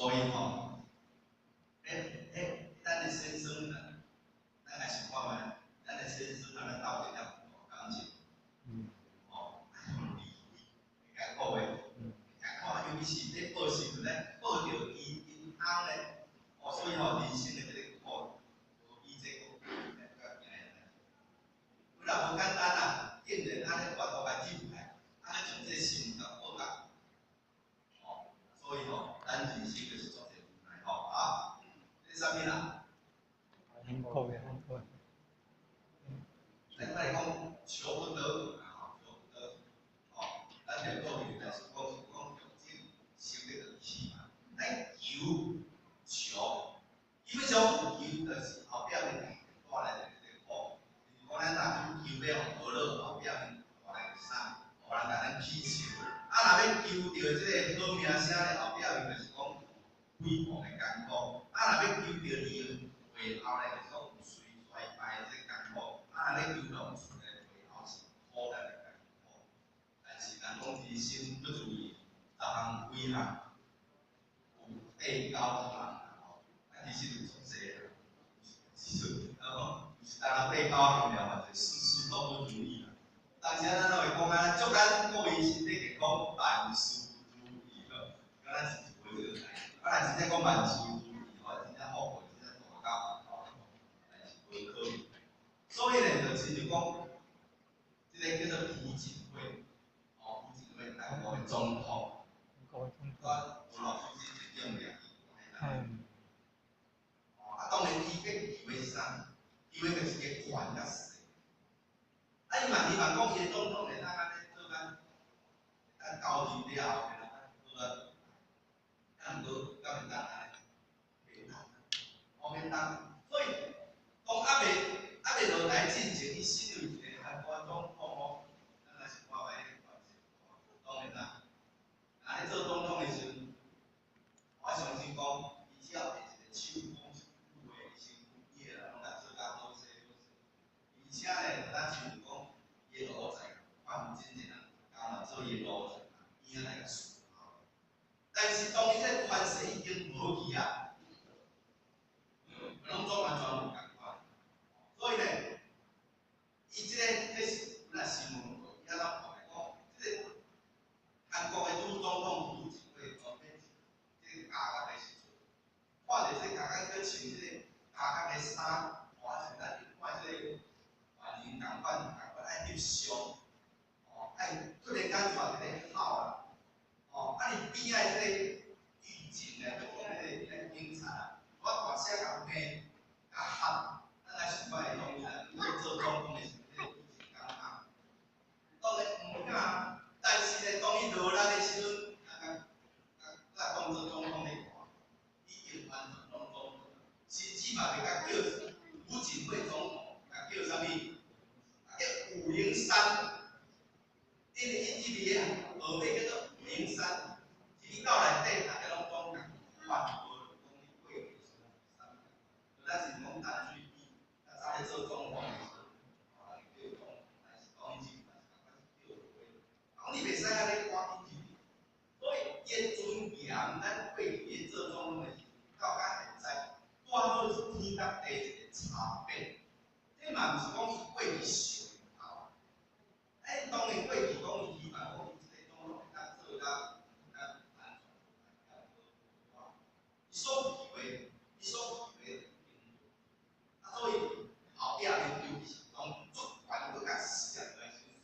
所以吼，咱的先生呢，咱來想看覓，咱的先生啊，咱鬥陣了感情，吼，離會艱苦的，艱苦啊，尤其是咧報新聞咧，報著伊𪜶翁咧，哦，所以吼，人生的這個苦，無比這個較驚的。本來無簡單啊，竟然按呢有法度共忍來，按呢將這個新聞共報甲，吼，所以吼，咱人生就是足濟無奈吼啊，這啥物啦？韓國的韓國。咱來講求不得啊，吼，求不得，吼，咱就過去，但是講是講重點，修這個起嘛，咱求求，基本上有求就是後壁面帶來的這個苦。就是講咱若求欲予和樂，後壁面帶來啥？予人共咱起笑。啊，若欲求著這個好名聲咧，後壁面就是講毀謗的艱苦。啊，若欲求著離婚後咧，就是講有衰衰敗的這個艱苦。啊，若欲求龍順咧，背後是苦難的艱苦。但是人講人生不如意，十項幾項，有八九項吼，啊，其實有足濟啦。其實，吼，毋是單單八九項爾嘛，就事事都不如意啦。當時咱攏會講啊，祝咱各位身體健康，萬事如意吼。敢若是無這個代誌，啊，若真正講萬事如意吼，真正福報真正大到吼，但是無可能。所以呢，就親像講，這個叫做朴槿惠，哦，朴槿惠韓國的總統，韓國的總統。我老師是用兩啊，當然伊欲求的是啥？求的就是個權佮勢。啊，伊嘛希望講伊的總統會當按呢做甲，咱交任了後，會當做甲，啊，毋過敢會當按呢？袂當，哦，免當。所以當猶未落台進前，伊身為一個韓國總統哦，咱來想看覓彼個權勢，當然啦，若咧做總統的時陣，我相信講，伊只要提一個手講一句話，伊身軀邊的人攏共做甲好勢好勢。而且呢，咱像講，伊的奴才看真濟人敢嘛做伊的奴才，邊仔來共伺候。但是當伊這個權勢已經無去啊，攏總完全無仝款。所以呢，伊這個這是本來新聞報，伊安怎報來講，這個韓國的女總統朴槿惠當咧這個加工的時陣，看著這個加工閣穿這個加工的衫，換成咱一般這個凡人仝款仝款愛翕相，哦，愛突然間跩一个吼啊，哦，啊伊邊仔這個獄警呢，就講彼個警察啊，我大聲共罵，共喊，咱來想看會當伊若做總統的時陣，這個獄警敢喊？當然毋敢，但是呢，當伊落力的時陣，啊，啊，當做總統咧看，已經完全攏總，甚至嘛袂共叫朴槿惠總統，共叫啥物？叫503，因為伊這個號碼叫做五零三，入去到內底，大家攏總仝款，無講你過去是啥物。咱是講陳水扁，較早咧做總統的時陣，哦，人叫總統，但是當伊入嘛是仝款是叫做，講你袂使按呢趕緊入去，所以伊的尊嚴，咱過去咧做總統的時陣，到甲現在，拄好是天佮地一個差別。這嘛毋是講伊過去想會到，哎，當然過去講伊希望講伊這個總統會當做甲較安全，較無伊所求的，伊所求的啊，所以後壁面尤其是當主權閣共攝來時陣，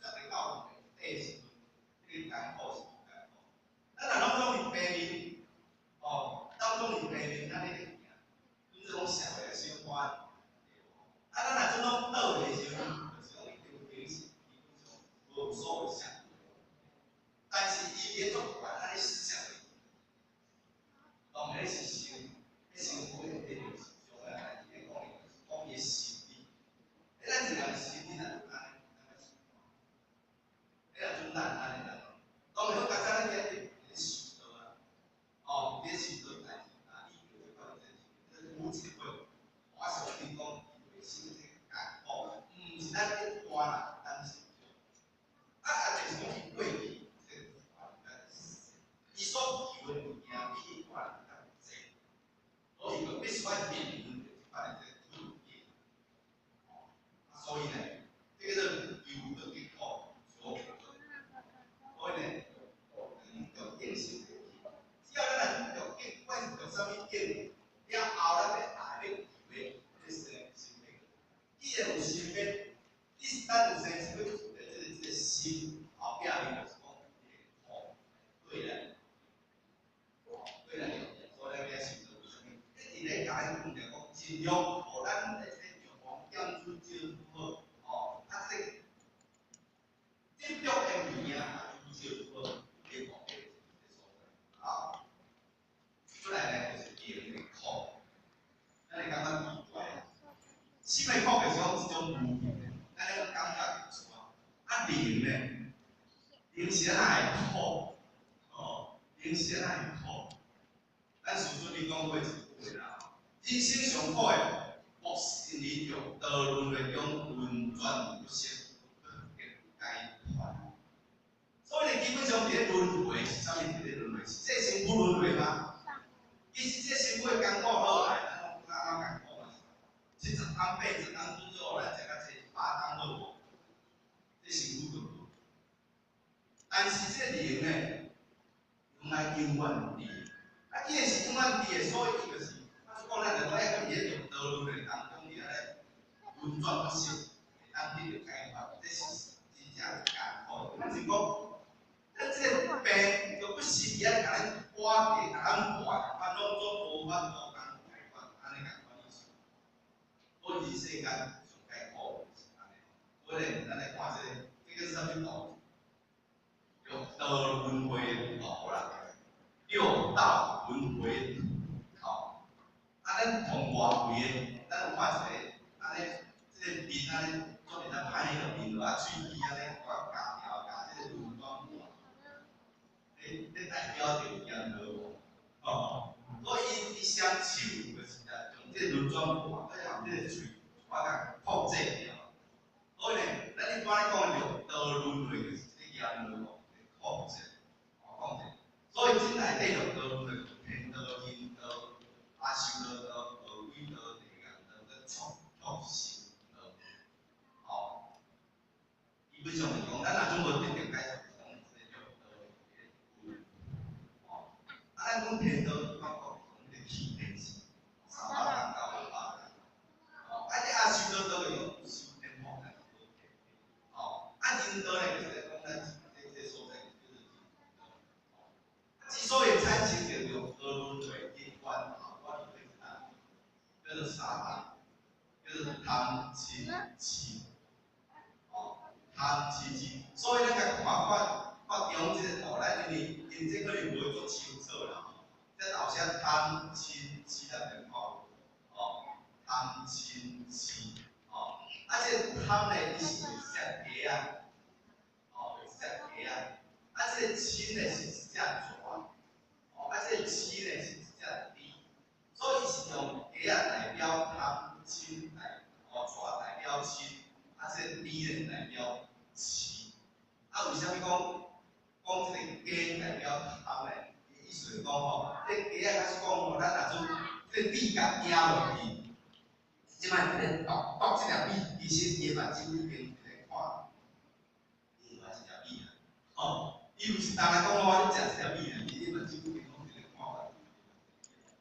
攝來到底的時陣，這個艱苦是無艱苦。咱若攏總佇平面，哦，當總佇平面按呢咧行，阮這種社會的生活，啊，咱若陣攏倒的時陣，就是講已經平時基本上無所謂啥。但是伊咧做懸按呢攝落去，當然是生，彼生活的就是上個代誌咧講的，就是講伊的心理。咱一個人心理若按呢，按呢你若陣咱按呢人，當然較早咱遐咧受道啊，哦，咧受道代誌啊，伊叫這款這是朴槿惠，我相信講伊內心這個艱苦，毋是咱一般人擔心。啊，就是靈呢？靈是按怎會苦？哦，靈是按怎會苦？咱師尊你講過一句話啦，人生上苦的，莫是因為六道輪迴中輪轉不息，不得解脫。所以呢，基本上佇咧輪迴是啥物？佇咧輪迴是這身軀輪迴嗎？其實這身軀的艱苦好來，咱攏感覺艱苦嘛。70冬80冬準做，咱食較濟100冬好無？這身軀就無。但是這靈呢，用來永遠佇。啊，既然是永遠佇的，所以伊就是，啊，講咱就愛佇咧六道輪迴當中，佇遐咧輪轉不息，會當得著解脫，這是真正艱苦的。咱是講，咱這個病，就不時佇遐共咱挖地，共咱磨，共款攏總無法度通解決，按呢仝款意思。所以世間上艱苦是按呢。所以咧，咱來看這個，這個是啥物圖？六道輪迴圖啦，六道輪迴圖。吼，啊，咱從外圍的，咱有看一個，按呢，這個面按呢，做陣仔歹彼個面落啊，喙齒按呢，我咬條咬這個輪轉盤，咧代表著閻羅王，吼，所以伊雙手就是用這個輪轉盤，再用這個喙，我共控制著。所以呢，咱一般咧講六道輪迴就是這個閻羅王咧控制，控制。所以這內底六道輪迴，天道、人道、阿修羅道、餓鬼道、地獄道、佮畜畜生道，吼。基本上是講，咱若總無得著解脫，是講這個六道的輪迴，吼。啊，咱講天道，我講講這個氣天時，300冬到500冬，吼。啊，這阿修羅道就是講修天福來吼。啊，人道呢，就是講咱這所在叫做人道，吼。之所以產生著六道輪迴的源頭，我認為是啥？叫做三大，叫做貪嗔癡，吼，貪嗔癡。所以咱共看看看中這個圖，咱因為因這可能無足清楚啦，吼。這頭寫貪嗔癡咱免看，吼，貪嗔癡，吼。啊，這個貪呢，伊是一隻雞仔，吼，一隻雞仔。啊，這個嗔呢是一隻蛇，吼，啊，這個癡呢是一隻豬。所以伊是用雞仔代表貪嗔代，吼，蛇代表嗔，啊，這個豬呢代表癡。啊，為啥物講講這個雞代表貪呢？伊意思是講吼，這個雞仔假使講吼，咱若做這個米共壓落去，這擺佇咧剁剁這粒米，其實伊的目睭已經佇咧看另外一粒米啊，吼，伊毋是單來講我咧食這粒米啊，伊的目睭已經攏佇咧看別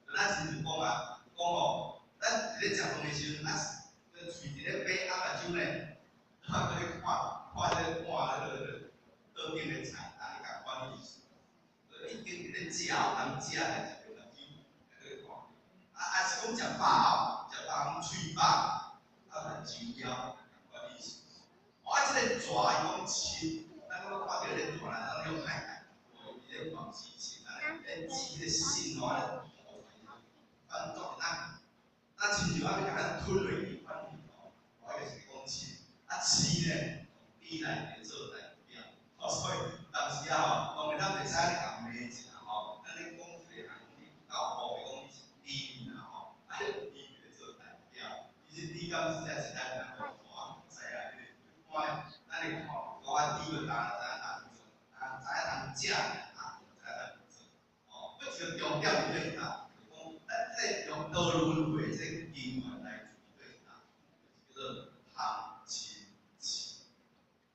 個。咱親像講啊，講吼，咱佇咧食飯的時陣，啊，喙佇咧擘，啊目睭呢，啊，佫咧看看這個碗彼個桌頂的菜，按呢仝款意思。已經佇咧食，通食來食個目睭，佇咧看。啊啊是講食飽，食飽講喙飽，啊目睭枵，仝款意思。啊，這個蛇伊講嗔，咱講看著這個蛇，咱攏歹看，伊咧黃色嗔，按呢咧指彼個心吼，按呢吐出來，反正咱咱親像按呢共咱吞落去款吼，我就是講嗔。啊癡呢，豬來做代表，吼，所以當時啊吼，當然咱袂使按呢共罵一下吼，咱咧講一個人你夠好的講你是豬啦吼，啊，豬來做代表，其實豬敢真正是咱人的看，知影你看，咱咧看，我豬就當知影當做，啊，知影當食，啊，知影當做，吼，閣一個重點佇佗啦，就講咱這個六道輪迴這個根源來自佗啦，就是叫做貪嗔癡。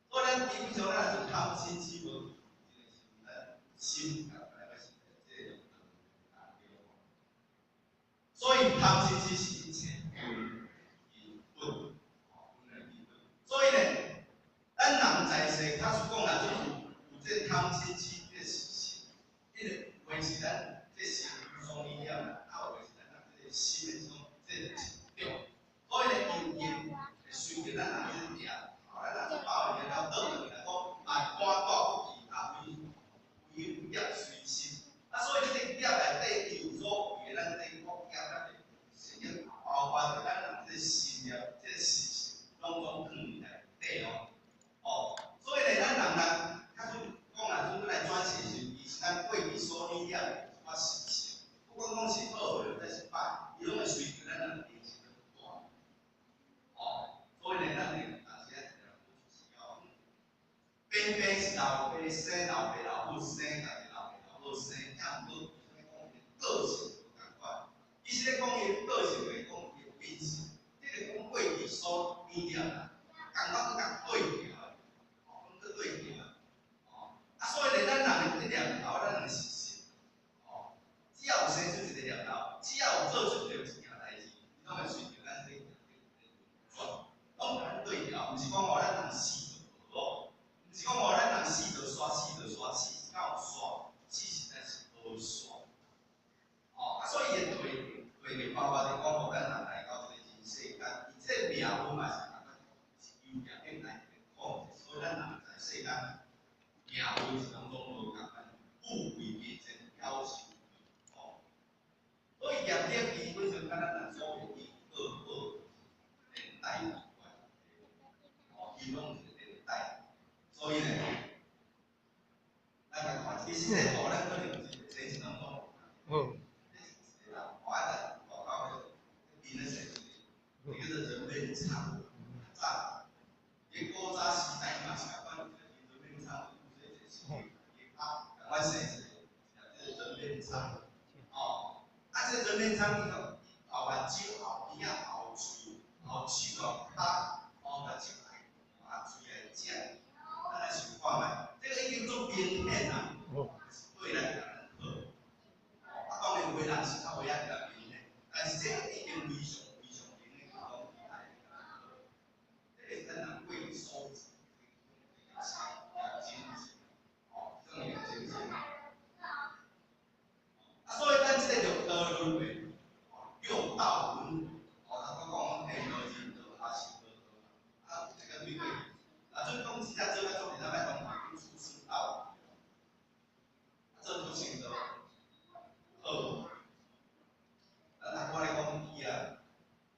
所以咱基本上咱若做貪嗔癡無，這個是咱心共來個是這個六道當中。所以貪嗔癡是一切根本，吼，本來根本。所以呢，咱人在世，假使講若做有這個貪嗔癡這個事實，因為有的是咱這心雙力量啦，啊有的是咱人這個心的這種這個執著。所以呢，因因會隨著咱人這個業，吼，咱若做飽的然後倒轉來講，啊，搬帶不去，啊，為為業隨心。啊，所以這個業內底，伊有所謂的咱這個福業內底，善業，包括著咱人這個心業、這個事實，攏總囥佇內底哦。哦，所以呢，爸爸是老爸生老爸老母生家己老爸老母生，啊，毋過伊講伊個性無仝款。其實咧講伊個性，就是講伊秉性，這個講過去所變了啦，仝款閣共對調，哦，閣對調，哦，啊，所以咧，咱人的這念頭，咱人是信，哦，只要有生出一個念頭，只要有做出著一件代誌，攏會隨著咱這個轉，攏共咱對調，毋是講哦，咱人死就無咯，毋是講哦，咱人死就煞，死就煞，死敢有煞，死實在是無煞，哦，啊，所以伊的對對的方法就講，予咱人來到這個人世間，伊這個命運嘛是仝款，是由業力來控制，所以咱人在世間命運是攏總無仝款，富貴貧賤夭壽，哦，所以業力基本上佮咱人所謂因果報連帶有關，哦，伊攏是連帶，所以呢，咱來看，其實這個咱可能是這是攏總。好。我在外口咧，邊咧踅一個，叫做人面倉，早，伊古早時代嘛是仝款，人面倉有這個是，伊較仝款生一個，叫做人面倉，哦，啊，這個人面倉伊個後目睭後邊仔後喙後手後跤，哦，目睭來啊喙來食，咱來想看覓，這個已經足明顯啦，是對咱共咱好。啊，當然有的人是較袂曉遮明顯，但是這個已經非常非常明顯，講伊來共咱好。這個是咱人過去所做的精神，哦，這種精神。啊，所以咱這個六道輪迴，哦，六道輪迴，哦，咱講講天道、人道、阿修羅道，啊，這個對過去，啊，做講真正做較足，咱愛講畜生道，啊，做畜生道，好。咱若我來講魚仔，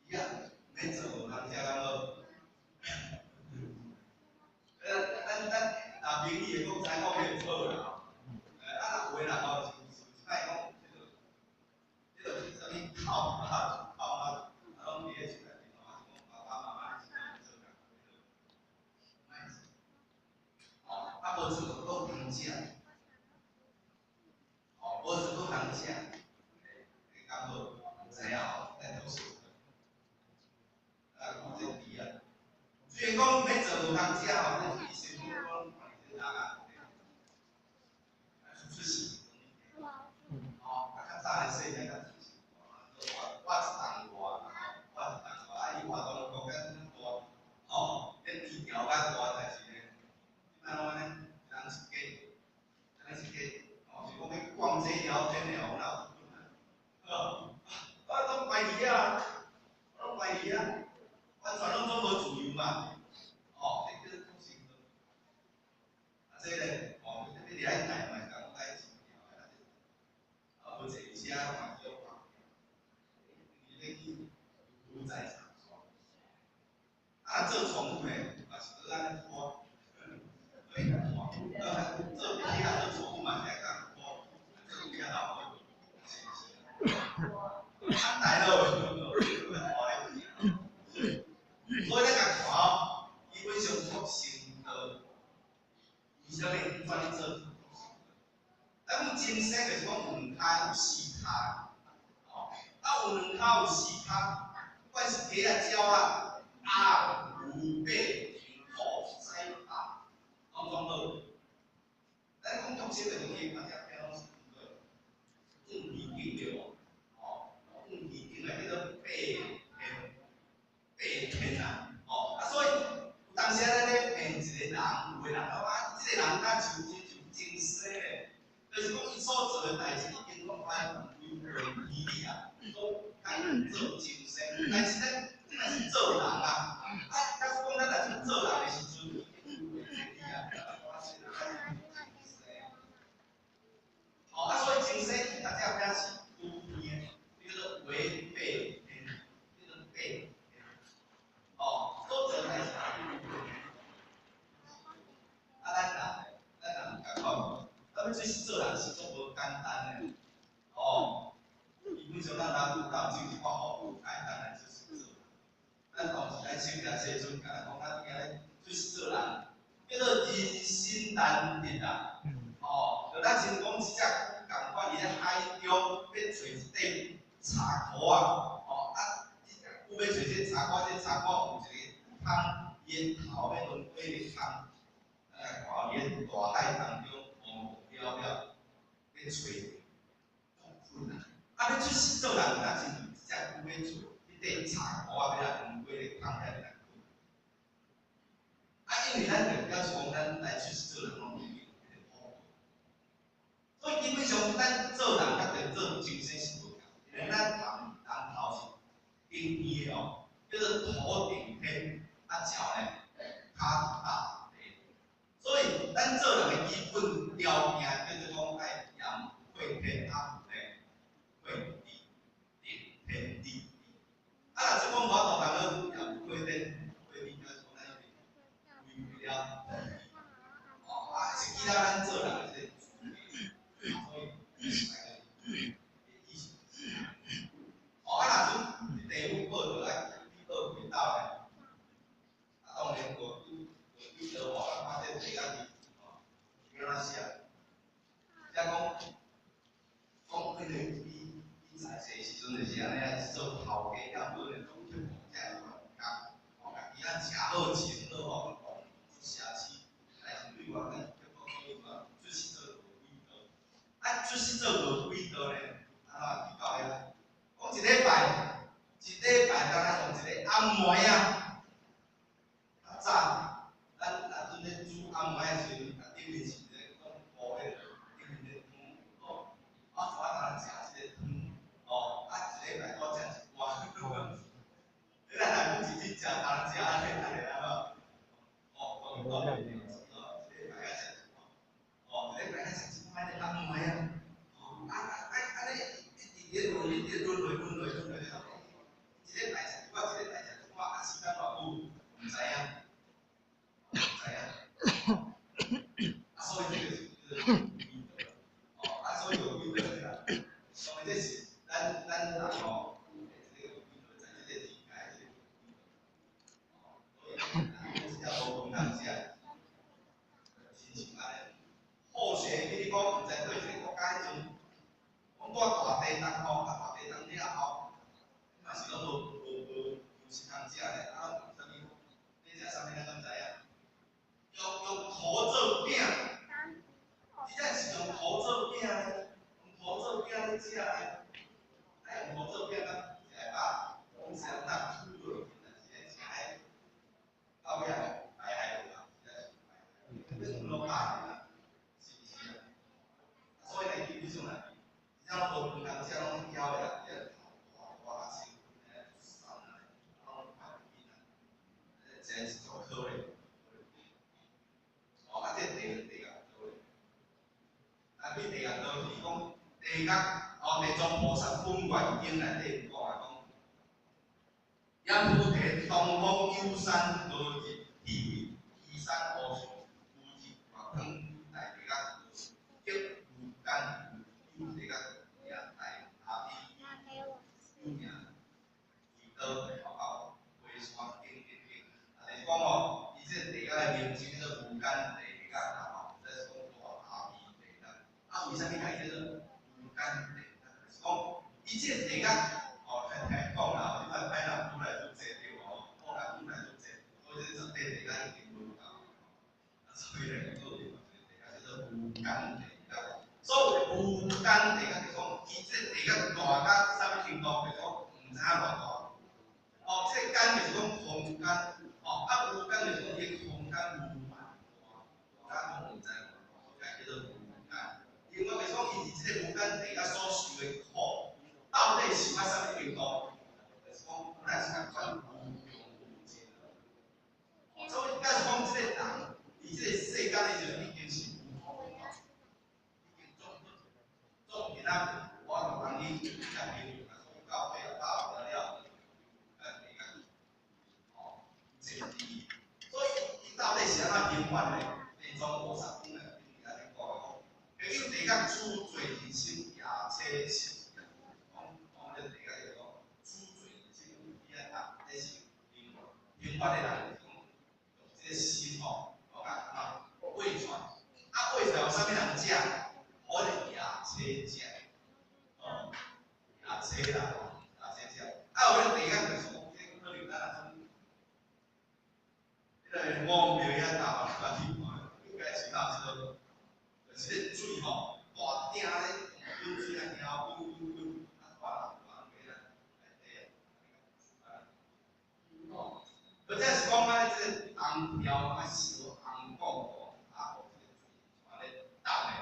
魚仔毋免做無通食敢無？咱若明理會講知講免做啦吼。啊，若有的人吼，是有一擺講，這個啥物靠媽靠媽，啊，攏佇咧厝內面吼，啊是講爸爸媽媽是做工課，莫做，哦，啊無做閣通食，哦，無做閣通食，會敢無？毋知影吼，咱都是。啊，講這魚仔，雖然講免做無通食吼，但是伊身軀講看這人啊，出世。哦，啊，較早的細漢較出世，我一重大，我一重大，啊，伊活動國較大，吼，變甜條較大，但是呢，這擺攏按呢，人是假，按呢是假，哦，是講欲逛這聊天的哦，哪有困難？哦，我攏排去啊，我攏排去啊，完全攏總無自由嘛，哦，這叫做畜生道。啊，這個，哦，你你愛帶嘛是講愛真條的，啊，無坐車嘛叫跑，伊欲去悠哉長煞。啊，做寵物的嘛是閣按呢拖，對，拖，做比較做寵物嘛是愛共拖，做比較老是是。啊，來咯，所以咱共看哦，基本上畜生道，為啥物轉去做畜生道？咱講眾生就是講有兩跤有四跤，哦，啊有兩跤有四跤，不管是雞仔、鳥仔、鴨、牛、馬、兔、屎、鴨，攏總好。咱講畜生就是講伊只攏是對，五魚頂對無？哦，五魚頂來叫做八天，八天啊，哦，啊所以有當時咱咧騙一個人，有的人講啊，這個人敢像親像眾生咧，就是講伊所做的代誌已經攏完全違背天理啊，都改做眾生，但是咱這若是做人啊，啊，假使講咱若是做人的時陣，已經違背天理啊，哦，啊，所以眾生伊大只表是無邊的，叫做違背天，叫做背天。哦，所做代誌違背天。啊，咱人共款無？咱欲做是做人是足無簡單的。哦，基本上咱人有當種一寡服務，簡單來就是做人。咱當時咱先甲世尊共咱講，咱今日做是做人，叫做人生。難得啊！哦，就咱親講一隻龜仝款，佇咧海中欲揣一塊柴箍啊！哦，啊，這隻龜欲揣這個柴箍，這個柴箍有一個空，伊的頭欲穿過彼個空，咱來看佇咧大海當中，茫無了了，欲揣足困難。啊，欲出世做人，若親像一隻龜欲揣彼塊柴箍啊，欲來穿過彼個空遐爾難困。啊，因為咱就表示講，咱來出世做人攏已經有彼個福報，所以基本上咱做人佮著做眾生是無仝，因為咱人人頭是頂天的哦，叫做頭頂天，啊腳呢跤踏地，所以咱做人的基本條件叫做講愛嚴愧天，啊呢愧地，頂天立地。啊，若這講無法度通講嚴愧天愧地，表示講咱已經違背了哦，啊，是其他咱做人的這個資格，所以意思。哦，啊，若陣地府報著愛去報軌道呢，啊，當然無無軌道吼，啊，看這地獄字，吼，欲按怎寫？遮講講彼個伊伊在世時陣就是按呢啊，做頭家，了無咧攏去顧這個員工，吼，家己啊食好穿好吼，出奢侈，但是對外咱結果所以嘛，出世做餓鬼道，啊，出世做餓鬼道呢，按怎去到遐？講一禮拜，一禮拜敢若像一個暗暝啊，較早咱若陣咧煮暗暝的時陣，啊頂面是一個講鍋彼個頂面咧湯，吼，啊一擺通食這個湯，吼，啊一禮拜拄食一碗，你若若講一日食通食按呢按呢按怎？哦，講講一禮拜才食一碗，哦，一禮拜才食一碗的暗暝啊，哦，啊啊啊按呢一直咧輪，一直輪落輪落輪落，一禮拜食一碗，一禮拜食一碗，啊時間偌久？毋知影，毋知影。啊，所以這個是叫做餓鬼道，哦，啊，所以餓鬼道啦，當然這是咱咱人吼，這個餓鬼道在這個天界這個餓鬼道，哦，所以講這條無飯通食，親像按呢，好勢比如講，毋知對這個國家彼陣，講住大地震吼，啊大地震了後，嘛是攏無無無糧食通食咧，啊，啥物咧食啥物咱敢知影？用用土做餅，這只是用土做餅咧，用土做餅咧食咧，啊用土做餅，咱食會飽，講是按怎吐落去，但是咧食彼到尾仔排海落啊，實在是排海，這攏飽啦，是毋是啊？所以呢，基本上來，真正無飯通食，攏枵的啦，這頭大大啊，身軀咧瘦啊，攏快緊啊，這是足可憐。哦，啊，這地地獄道咧，啊，比地獄道是講地獄，哦，地藏菩薩本願經內底有講啊，講，閻浮提東方有山高日地位，其山無上，無日外光大地獄道，極無間有地獄名大阿鼻有名鬼道，哦，回山經經經，啊，就是講吼，伊這個地獄的名稱叫做無間地獄啦吼，這是講大阿鼻地獄。啊，為啥物共伊叫做無間地獄？就是講，伊這個地獄，哦，聽聽講啦，這擺歹人愈來愈濟對無？好人愈來愈濟，所以這十塊地獄已經無夠。啊，所以咧，做另外一個地獄叫做無間地獄。所謂無間地獄，就是講，伊這個地獄大到啥物程度？就是講毋知影偌大。哦，這個間就是講空間，哦，啊無間就是講伊個空間無限大，大到講毋知偌大，所以叫做無間。另外就是講，伊佇這個無間地獄所受的苦，到底受到啥物程度？就是講，咱是共款無窮無盡。所以，假使講這個人佇這個世間的時陣已經是無苦無樂，已經足足囡仔，我就通去接朋友，到尾啊拍了了，無間地獄，哦，這是。所以，啊，画出来予啥物人食？予彼个夜叉食。哦，夜叉啦，夜叉食。啊，有彼个地仔就是讲，这可能咱若种，彼个五庙遐搭嘛，去看，应该是到这个，就是咧水吼，大鼎咧，滚水啊，鼎滚滚滚，啊，拖人拖人内底啊。或者是讲啊，这个红条啊，烧红讲吼，啊，予这个水安呢冻的。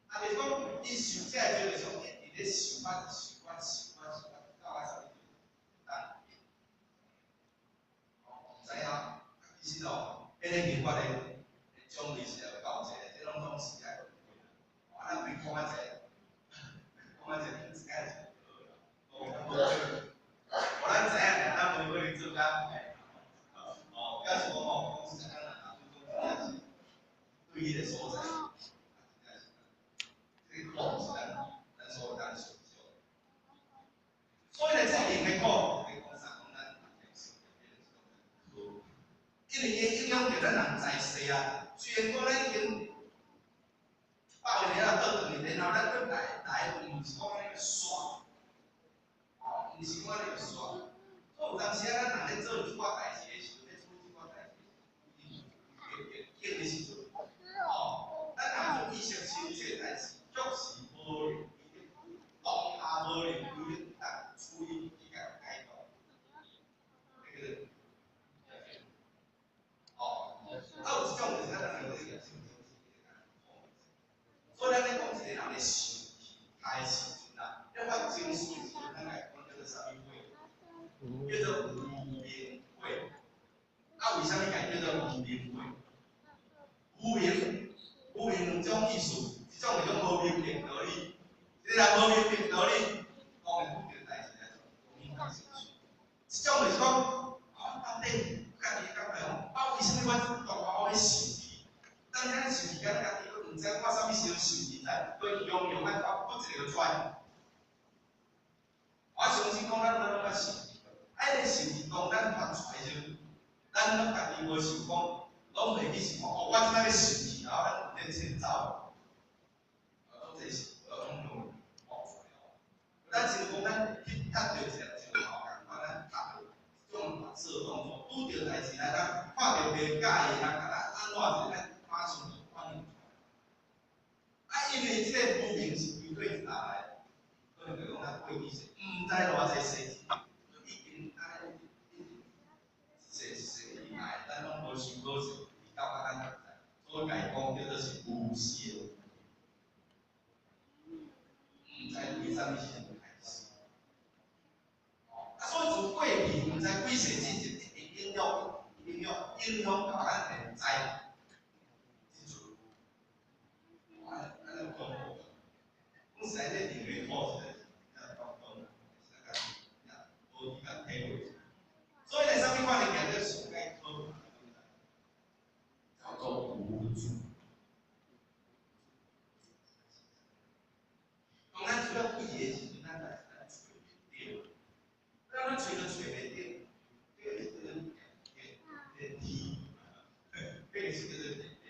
啊，就是讲，伊受这个就是讲，一直咧受法、受法、受法、受法，到啊啥物冻。哦，毋知影，其实哦，彼个刑法的种类是有够济，这拢总是爱啊，咱袂讲啊济，讲啊济，知影就好啦。哦，咱知影，咱无可能做甲哦，表示讲吼，讲实在，咱若讲真正是对彼个所在，啊，真正是，这个苦是咱所有咱受少。所以呢，这两个苦，你讲啥？讲咱因为伊影响著咱人在世啊。虽然讲咱已经百年啊，倒转去，然後咱閣來來，毋是講按呢煞，哦，毋是講按呢煞。所以有當時啊，咱人咧做一寡代誌的時陣，咧處理這寡代誌，經的時陣，哦，咱人做意識心這個代誌，確實無能為力，當下無能為力，當處理去共解決，這個。哦，啊有一種就是咱人咧所以咱咧講一個人咧生氣開時陣啊，咧發情緒時陣，咱來講叫做啥物火？叫做無明火。啊，為啥物共叫做無明火？無明，無明兩種意思，一種是講無明白道理，一個人無明白道理，當然拄著代誌來做，影響情緒。一種就是講，啊，到底家己感覺講，啊，為啥物我這大我欲生氣？當咱生氣，咱家己閣毋知我啥物時陣生氣，在閣用用啊，閣一個出來。我相信講咱攏攏捌生氣，啊，彼個生氣當咱發出來時陣，咱攏家己無想講，攏袂去想講，哦，我這擺欲生氣，然後咱有咧前奏，啊，攏這是攏總用講出來哦。咱像講咱去踢著一粒石頭仝款，咱踢著這種反射動作，拄著代誌來，咱看著袂佮意的人，共咱按怎者，咱馬上就反應出來。啊，因為這個無明是歸過一來，可能就講咱過去世，毋知偌濟世已經按呢一世一世以來，咱攏無想好勢，到咱現在，所以共伊講叫做是無先，毋知為啥物時陣開始。啊，所以自過去毋知幾世之前，一直影響、影響、影響到咱現在這陣。按按呢講，講實在，這兩個苦實在是真講講，實在無去共體會。所以呢，啥物款的叫做上蓋可怕？叫做無助。當咱出了危的時陣，咱來咱揣袂著，咱咱揣都揣袂著，這個是叫做電電梯，這個是叫做電電。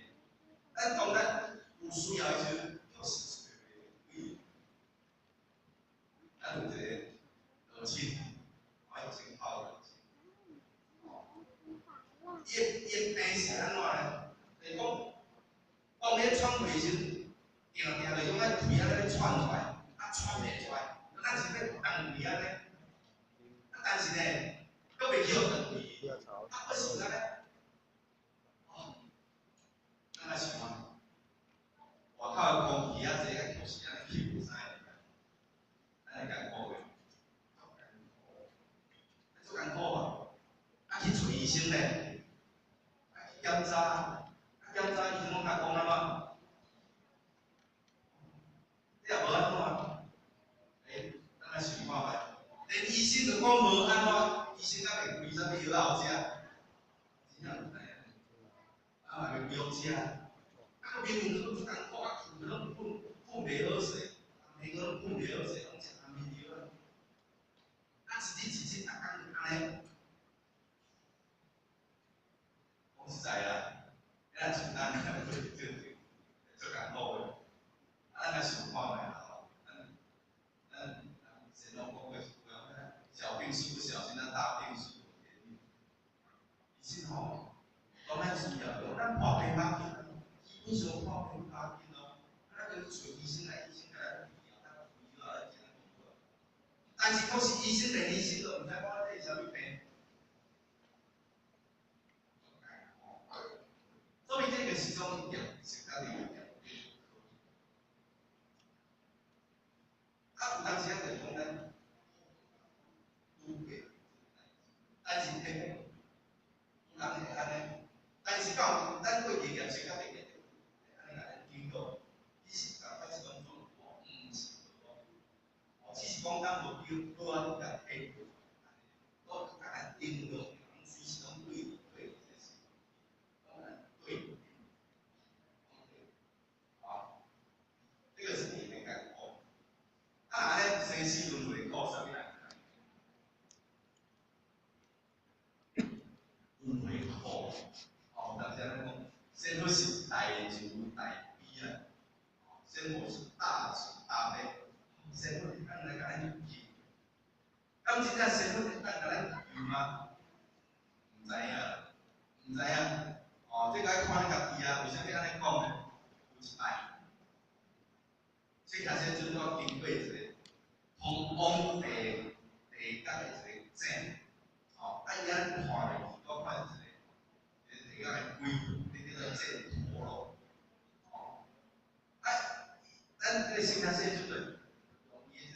咱當咱有需要的時陣，確實揣袂著。咱有一個老親，我先跑老親。伊伊病是按怎呢？就是講，當咧喘氣時，定定就是講咱氣按呢咧喘出來，啊喘袂出來，咱是欲斷氣按呢。啊，但是呢，閣袂去予斷氣，啊，閣是按呢。哦，咱來想看，外口的空氣啊，這個確實按呢吸袂使，咱會艱苦袂？足艱苦啊！啊，去揣醫生咧，啊去檢查，啊檢查醫生攏共講按怎？這也無按怎？欸，咱來想看覓，連醫生都講無按怎，醫生敢會開啥物藥仔予食？真正毋知影，啊嘛袂不用食，啊明明攏足艱苦，啊困攏困困袂好勢，眠攏困袂好勢，攏食安眠藥啊，一日一日逐工按呢。講實在啦，咱像咱咱做正经，足艰苦的。啊，咱来想看觅啦吼，咱神农讲过一句话，小病是不小心，咱大病是有原因。其实吼，当咱需要，咱破病要紧，基本上破病要紧哦。啊，咱就去揣医生来，医生共咱治疗，咱开药来食。但是确实医生连医生都毋知讲这是啥物病。所以這個是種業是家己業。啊，有當時啊，就講咱拄過，但是聽有人會按呢，但是到咱過去業是較特別，按呢共咱警告，其實共款是攏總毋是無，只是講咱無叫好按呢共體，都共咱定落，隨時攏對對，這是攏咱對。好，這個是第一個概括。啊，按呢生死輪迴苦，啥物人知？輪迴苦，哦，當時咱講，仙佛是大慈大悲啊，仙佛是大慈大悲，仙佛會當來共咱救。敢真正仙佛會當共咱救嗎？毋知影，毋知影。哦，這個愛看你家己啊，為啥物按呢講呢？有一擺，釋迦世尊我經過一個通往地獄的一個井，哦，啊伊按呢看落去，我看一個地獄的鬼魂，彼叫做犍陀羅，哦，啊，咱這個釋迦世尊就用伊的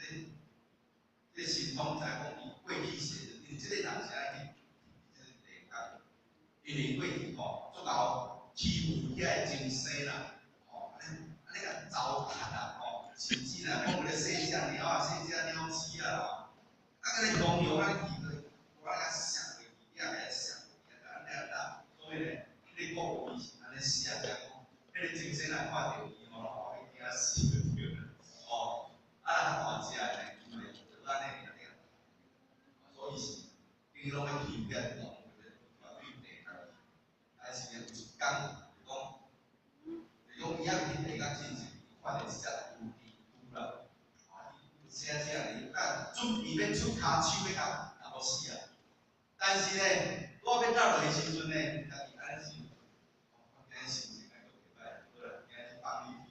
這個神通，知講伊過去世，因為這個人是愛去這個地獄，因為過去吼足𠢕欺負遐個眾生啦，吼，按呢按呢共糟蹋啦，吼，甚至啦講咧細隻貓啊、細隻鳥鼠啊，啊，按呢形容按呢去過，我按呢摔落去，遐個摔落去，按呢啦，所以咧，彼個故事是按呢寫者講，彼個眾生若看著伊吼，會驚死就對啦，吼，啊，若較大隻的呢，因為就按呢爾爾，所以是，伊攏欲欺負遐個動物，對地獄去，但是呢，有一工就講，就講伊猶佇地獄進前，伊看著一隻豬豬啦，啊，伊寫這個，啊，準備欲出跤手欲共查某死啊，但是呢，拄仔欲落落的時陣呢，家己按呢想，我今日心情還閣袂歹，好啦，今日放你去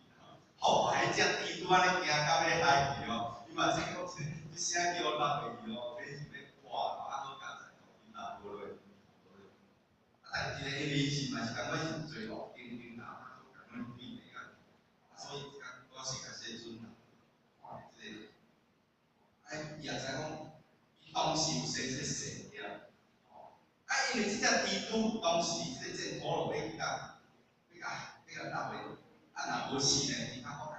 吼，吼，彼隻豬拄按呢驚到欲害去哦，伊嘛知講這聲叫我落落去哦，這是欲掛，啊，閣共在伊嘛無落，啊，但是呢，因為伊是嘛是共款是罪惡經經啊，共款對地獄，啊，所以一工我釋迦世尊啊，看著這個，啊，伊也知講，伊當時有生這個善業，吼，啊，因為這隻豬拄當時這個犍陀羅欲去共，欲共，欲共落落，啊，若無死呢，伊較好講，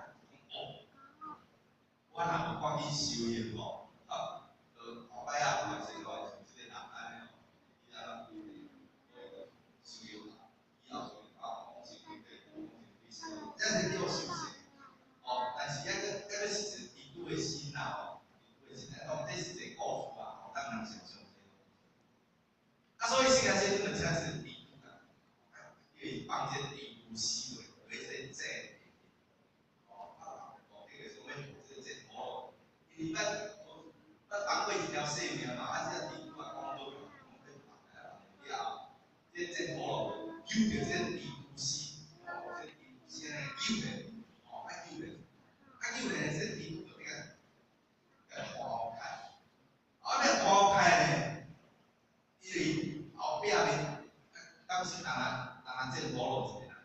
哦，我若無趕緊修行吼，啊，就後擺啊，有來生落來像這個人按呢吼，伊啊，修行以後就啊，往生對地，往生對這是叫修行，哦，但是抑閣是一個豬拄的心啦吼，豬拄的心，當這是一個故事啊，吼，當人想象者。啊，所以釋迦世尊就請這個豬拄啊，叫伊放這個豬拄死落，佇這個井內面，哦，啊，目的就是講欲予這個犍陀羅，因為捌放過一條性命嘛，啊，這個豬拄啊講好，講欲放來了後，這個犍陀羅救著這個豬拄死，哦，這個豬拄死按呢救咧，哦，啊救咧，啊救咧，這個豬拄就欲共拖開，啊，欲拖開呢，因為後壁面，當時當犍陀羅一個人，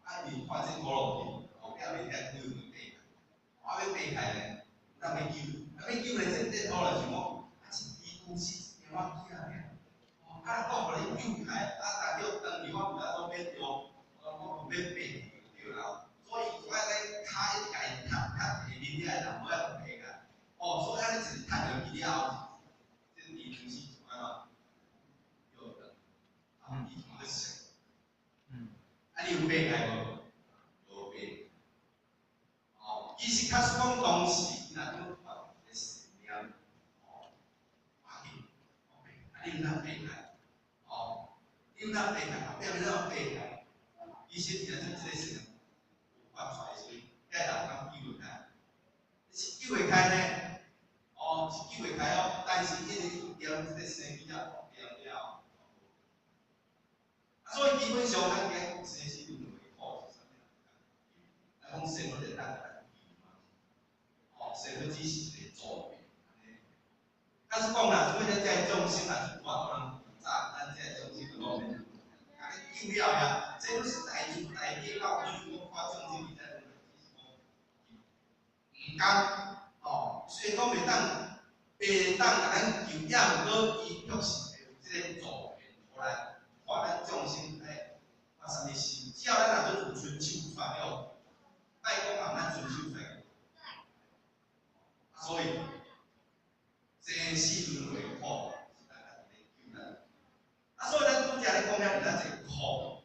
啊，伊看犍陀羅去，後壁面遐鬼就爬開，啊，欲爬開呢，有人欲救，啊，欲救咧，這犍陀羅想講，啊，這豬拄死一條仔囝爾，哦，啊，若講予你救開，啊，但叫轉去我毋知講欲著，我毋欲爬去就對啦，所以就愛咧跤一直共伊踢踢下面遐個人無愛予爬開，哦，所以按呢一直踢落去了後，這個豬拄死就按怎？叫轉，啊，伊就去死。啊，你有爬開無？無爬。哦，其實假使講當時，伊若拄發一個善念，哦，趕緊，啊，你毋通爬開，哦，你毋通爬開，後壁欲怎爬開？其實伊若做這個實驗有發出來時，遐人敢救會開？是救會開呢？哦，是救會開哦，但是因為踮這個生囡仔大了了，啊，所以基本上咱講生死輪迴苦是啥物人？咱講生活會當共咱救嘛？哦，生活只是一個助緣，按呢。假使講啦，什麼這個眾生啊，是偌大人早，咱這個眾生就攏免，共你救了呀，這攏是大慈大悲到比如講看眾生佇遮，只是講毋甘，哦，雖然講袂當，袂當共咱救，也毋過伊確實會有這個助緣，予咱看咱眾生愛發啥物心，只要咱若準有伸手出來了，拜講啊，咱伸手出來，啊，所以生死輪迴苦是咱家己咧救咱，啊，所以咱拄才咧講遐爾仔濟苦，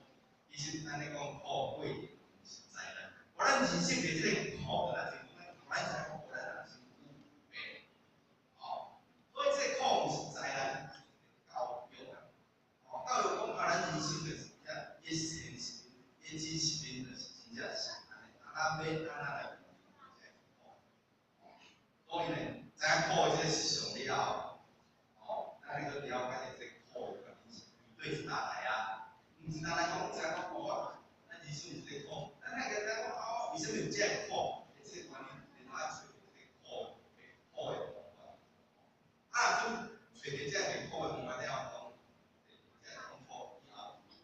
其實咱咧講苦過程毋是災難，予咱人生佇這個苦，咱就講咱知影講予咱人生有病，哦，所以這個苦毋是災難，是教育啊，哦，教育講啊，咱人生就是真正伊的現實，伊的真實面就是真正是按呢，啊，咱欲按怎來面對這個苦？所以呢，知影苦的這個實相了後，哦，咱去了解這個苦的究竟是對一搭來啊，毋是單單講知影講哦，咱人生有這個苦，咱愛個知影講哦，為啥物有這個苦？這個觀念，然後愛揣著這個苦的苦的方法。啊，若準揣著這個苦的方法了後，講這個痛苦以後，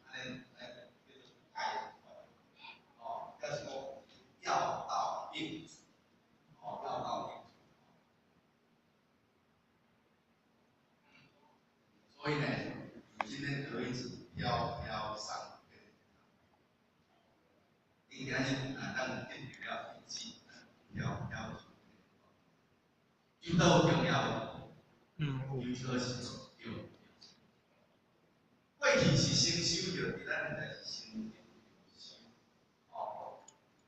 按呢來叫做解脫，哦，抑是講藥到病除，哦，藥到病除。所以呢，今天得一支飄飄上天。今仔日啊，咱得著了一支飄飄上天。求道重要無？嗯，有。求道是重要。過去是先修藥，佇咱現在是先修。哦，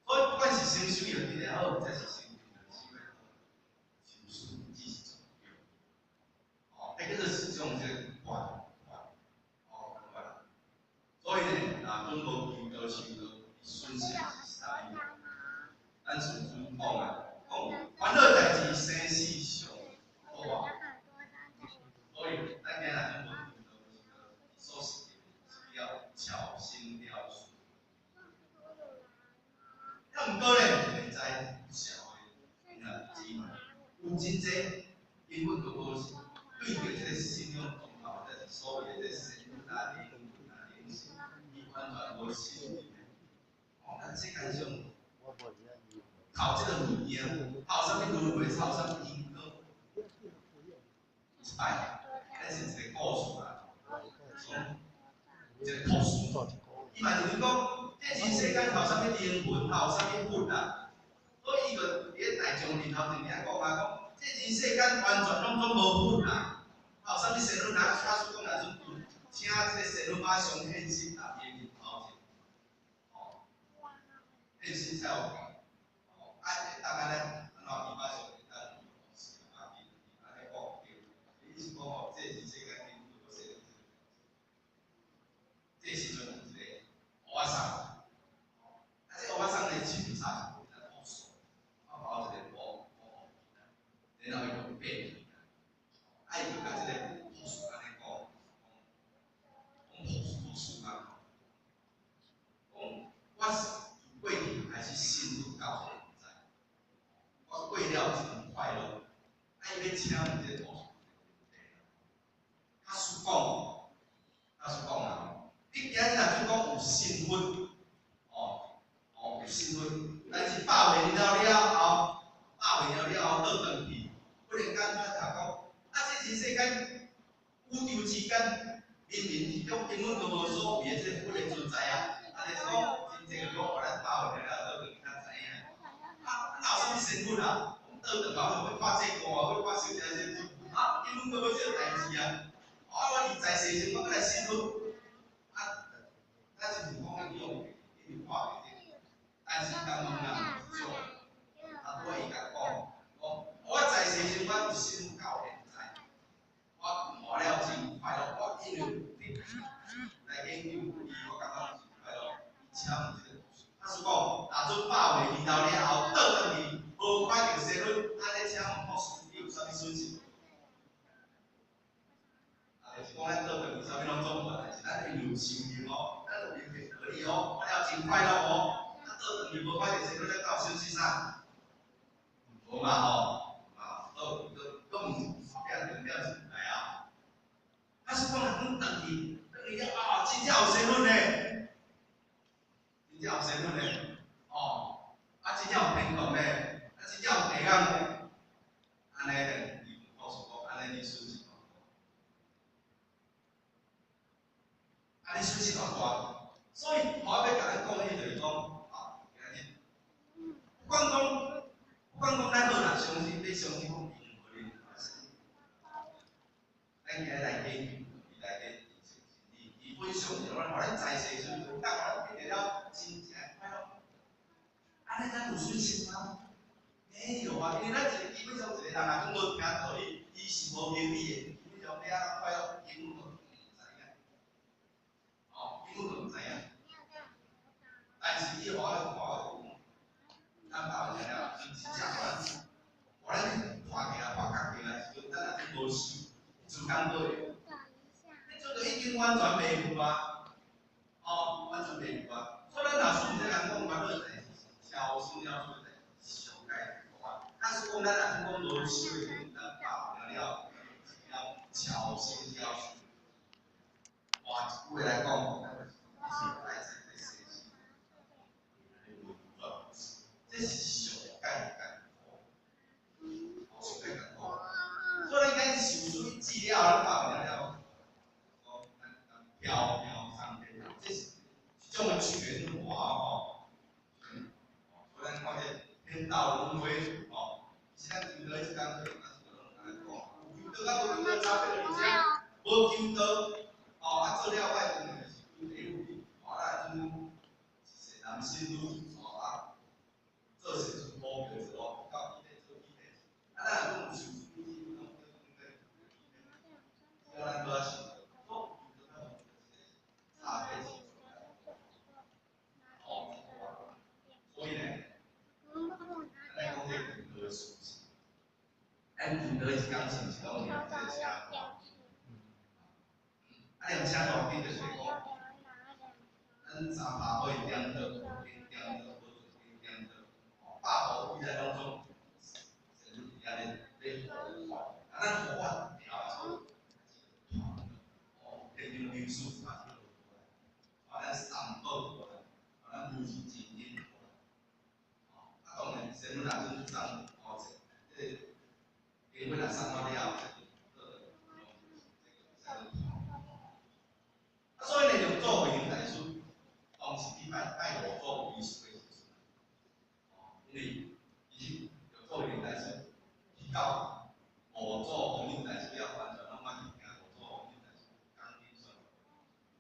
所以不管是先修藥佇也好，或者是先修的修事只是重要。哦，彼叫做是種這個觀觀，哦，觀。所以呢，若準無求道修道，損失是啥物？咱世尊講啊，講煩惱代誌生死上苦啊。所以咱今日若準無求道修道，所實是要巧心了事。啊，毋過咧，現在社會啊，姊妹有真濟根本就無對著這個信仰宗教，或者是所謂的這個仙女啊、靈啊、靈性，伊完全無信任的。哦，咱世間上靠這個物件，靠啥物輪迴，靠啥物因果，一擺，咱是一個故事啦，從一個故事。伊嘛就是講，這人世間靠啥物靈魂，靠啥物佛啊？所以伊就佇咧大眾面頭前爾講啊，講這人世間完全攏總無佛啊！靠啥物仙女啊？假使講若陣有請這個仙女馬上現身佇伊面頭前，哦，現身才有哦，啊，會當按呢，按怎伊馬上會當是啊，伊按呢講對，伊是講吼，這人世間根本無仙女這個代誌。這時陣有一個烏仔送，啊，這烏仔送咧穿衫是較樸素，啊，包一個布布，然後伊就爬起來，啊，伊就共這個樸素按呢講，講講樸素啊，講我是自過去開始信佛到現在，我過了真快樂，啊，伊欲請問這個樸素一個問題，假使講，假使講啊，你今日若準講有信佛，哦，哦有信佛，但是百歲了了後，百歲了了後倒轉去，忽然間我頭講，啊，這人世間宇宙之間，冥冥之中根本就無所謂的這個佛的存在啊！啊，就是講真濟個講，咱百歲了了後倒轉去才知影。啊，哪有啥物仙佛啊？講倒轉來欲看這個啊，欲看小姐這，啊，根本就無這個代誌啊！啊，我佇在世時，我閣來信佛。啊，咱是講咱用因為看袂著，但是當問人是少，啊，我伊共講，講我在世時我有信到現在，我活了真快樂，我因為你來研究伊，我感覺真快樂。请问这个故事，假使讲，若阵百岁年老了后，倒转去无看著仙女，按呢请问牧师，你有啥物损失？啊，就是讲咱倒转去啥物拢总无代志，咱因为有修行哦，咱有明白道理哦，我了真快乐哦。啊，倒转去无看著仙女，咱敢有损失啥？无嘛吼，啊，倒阁阁毋是后壁重点是来啊。假使讲若讲转去，转去了啊，真正有仙女呢，真正有仙女呢，哦，啊，真正有天堂呢，啊，真正有地狱呢，按呢呢，伊告诉讲，按呢你损失偌大，按呢损失偌大，所以我欲共咱讲的就是讲，啊，今日不管讲，不管讲咱好啦，相信欲相信讲因无轮回，咱今日来研究，伊内底基本上就咱予咱在世时阵，当予咱得了真正快乐。按呢咱有损失吗？没有啊，因为咱一个基本上一个人若讲无听道理，伊是无明理的，基本上欲按怎快乐，根本就毋知影。哦，根本就毋知影。但是伊予我看，咱百岁了，伊真正予咱，予咱看起来、发觉起来，时阵咱若真无修，时间过会，彼阵就已经完全袂有啊，哦，完全袂有啊。所以咱若是毋使人讲烦恼的代志，超生了出的代志是上盖大。假使讲咱若真讲无修的，咱百岁了，超生了出。换一句话来讲，咱是爱在这世事，这是上盖艰苦，上盖艰苦。所以咱讲受水治了，咱百岁了，讲咱飘飘上天堂，这是一种的权划吼。所以咱看这天道轮回吼，其实咱求道彼工课，咱是拢按呢讲，有求道佮无求道差别伫遮，无求道，哦，啊做了歹当然就是求地狱，哦，啊阵一世男新女，哦啊，做善事好叫做到彼个做彼个，啊咱若讲有受水，拢叫咱搁较受道，差别是哦，所以呢，咱来讲这个求道的事实，咱求道一工是毋是拢念这个请单？啊，念请单顶就是讲，咱三拍火点灯，顶点灯，无顶点灯，哦，百宝位咱拢总，仙女伫遐咧咧护法，啊，咱护法调做，哦，天顶灵师嘛是过来，啊，咱三宝过来，啊，咱无上真言过来，哦，啊，当然仙女若阵送，哦，这个经文若送到了，这个啊，所以呢，六祖慧能大师当时去拜拜五祖为师的时阵，哦，因为其实六祖慧能大师去到五祖弘忍大师了，完全拢捌去听五祖弘忍大师讲经说，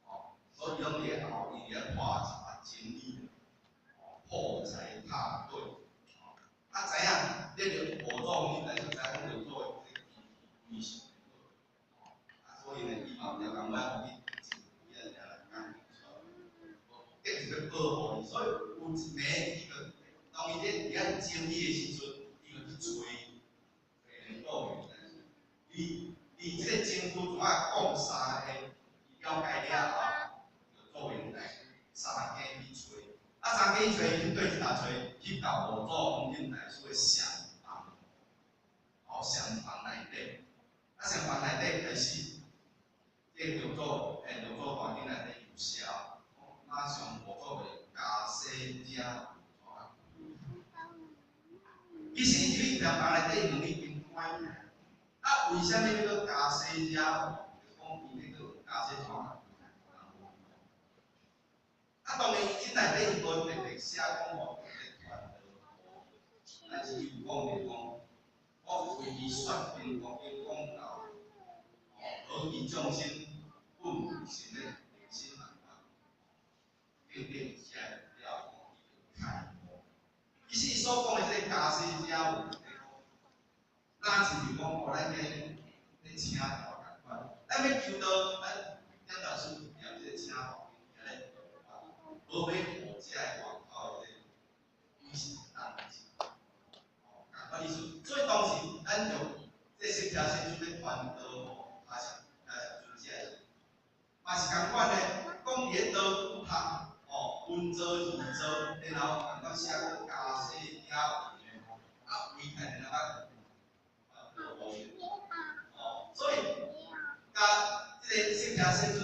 哦，所以拢伫咧后伊伫咧破查真理，哦，破柴踏对，哦，啊知影，咧个五祖弘忍大师知影讲六祖的这个非常哦，啊，所以呢，伊嘛有共阮去。结是欲保护伊，所以有一暝伊就当伊咧伫遐整理的时阵，伊就去揣揣六祖慧能大师。伊这个政府怎仔讲三个，伊了解了后，六祖慧能大师三更去揣，啊三更去揣，伊去对一搭揣，去到五祖弘忍大师的禅房，哦禅房内底，啊禅房内底开始，这个六祖六祖坛经内底有写。马上五祖的迦西遮其实伊伫禅房内底问伊真乖，啊，为啥物叫做迦西遮？就讲伊那个迦西怎啊，当然伊经内底伊无特别写讲吼，但是伊有讲就讲，我为伊说明讲经讲到，哦，何其众生本无心的心嘛。顶顶写了讲，伊就开悟。其实伊所讲的这个迦西遮有，那亲像讲哦，咱今咧请道仝款，咱欲求道，咱点大师念这个请道经，咧无欲护遮的外口的这伊是当时，哦，仝款意思。所以当时咱就这释迦世尊咧传道予迦叶迦叶尊者时，嘛是仝款咧，讲伫咧道学，哦，分做二做，然后仝款写讲迦叶迦维，啊维泰然后啊传道予伊，哦，所以甲这个释迦世尊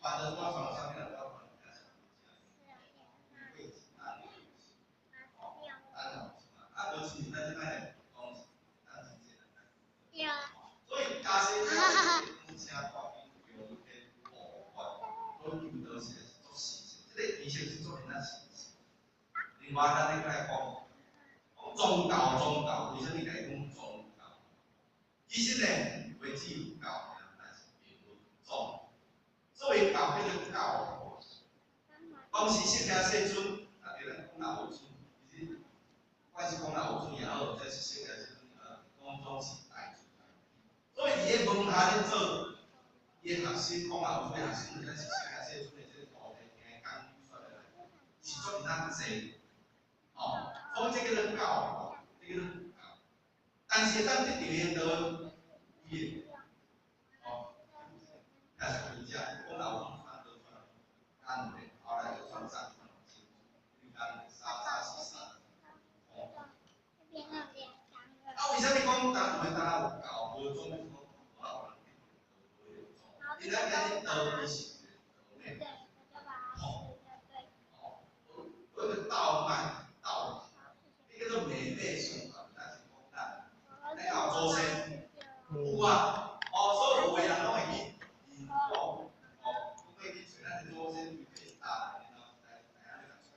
传道我传啥物人？我传迦叶尊者，哦，啊，无亲像咱这摆咧讲是当真济人。所以迦叶讲请大兵求天护法，所以求道是做神圣，这个仪式是做咱神圣。另外，咱咧来讲，讲宗教，宗教，为啥物共伊讲宗教？其实呢，话只有教尔，但是并无宗。所谓教叫做教化。当时释迦世尊，啊，对咱讲老尊，其实我是讲老尊也好，或者是释迦世尊也好，讲总是大慈大悲。所以伫咧门下咧做，伊的学生讲老尊的学生，咱是释迦世尊的这个徒弟，听讲出来，是做咱济，哦，所以这叫做教化，这叫做教。但是当得到伊的道，伊会，哦，迦叶尊者讲老尊传道出来，咱咧后来就传藏传清，因为咱三三四三，哦。啊，为啥物讲当有当有教无宗？因为咱今日道伊是一个道脉，哦，有一个道脉道，这叫做脉脉相传，咱是讲咱，咱有祖先有啊，哦，所以有的人拢会去认祖，哦，拢会去揣咱的祖先为第大，然后来来按呢共揣。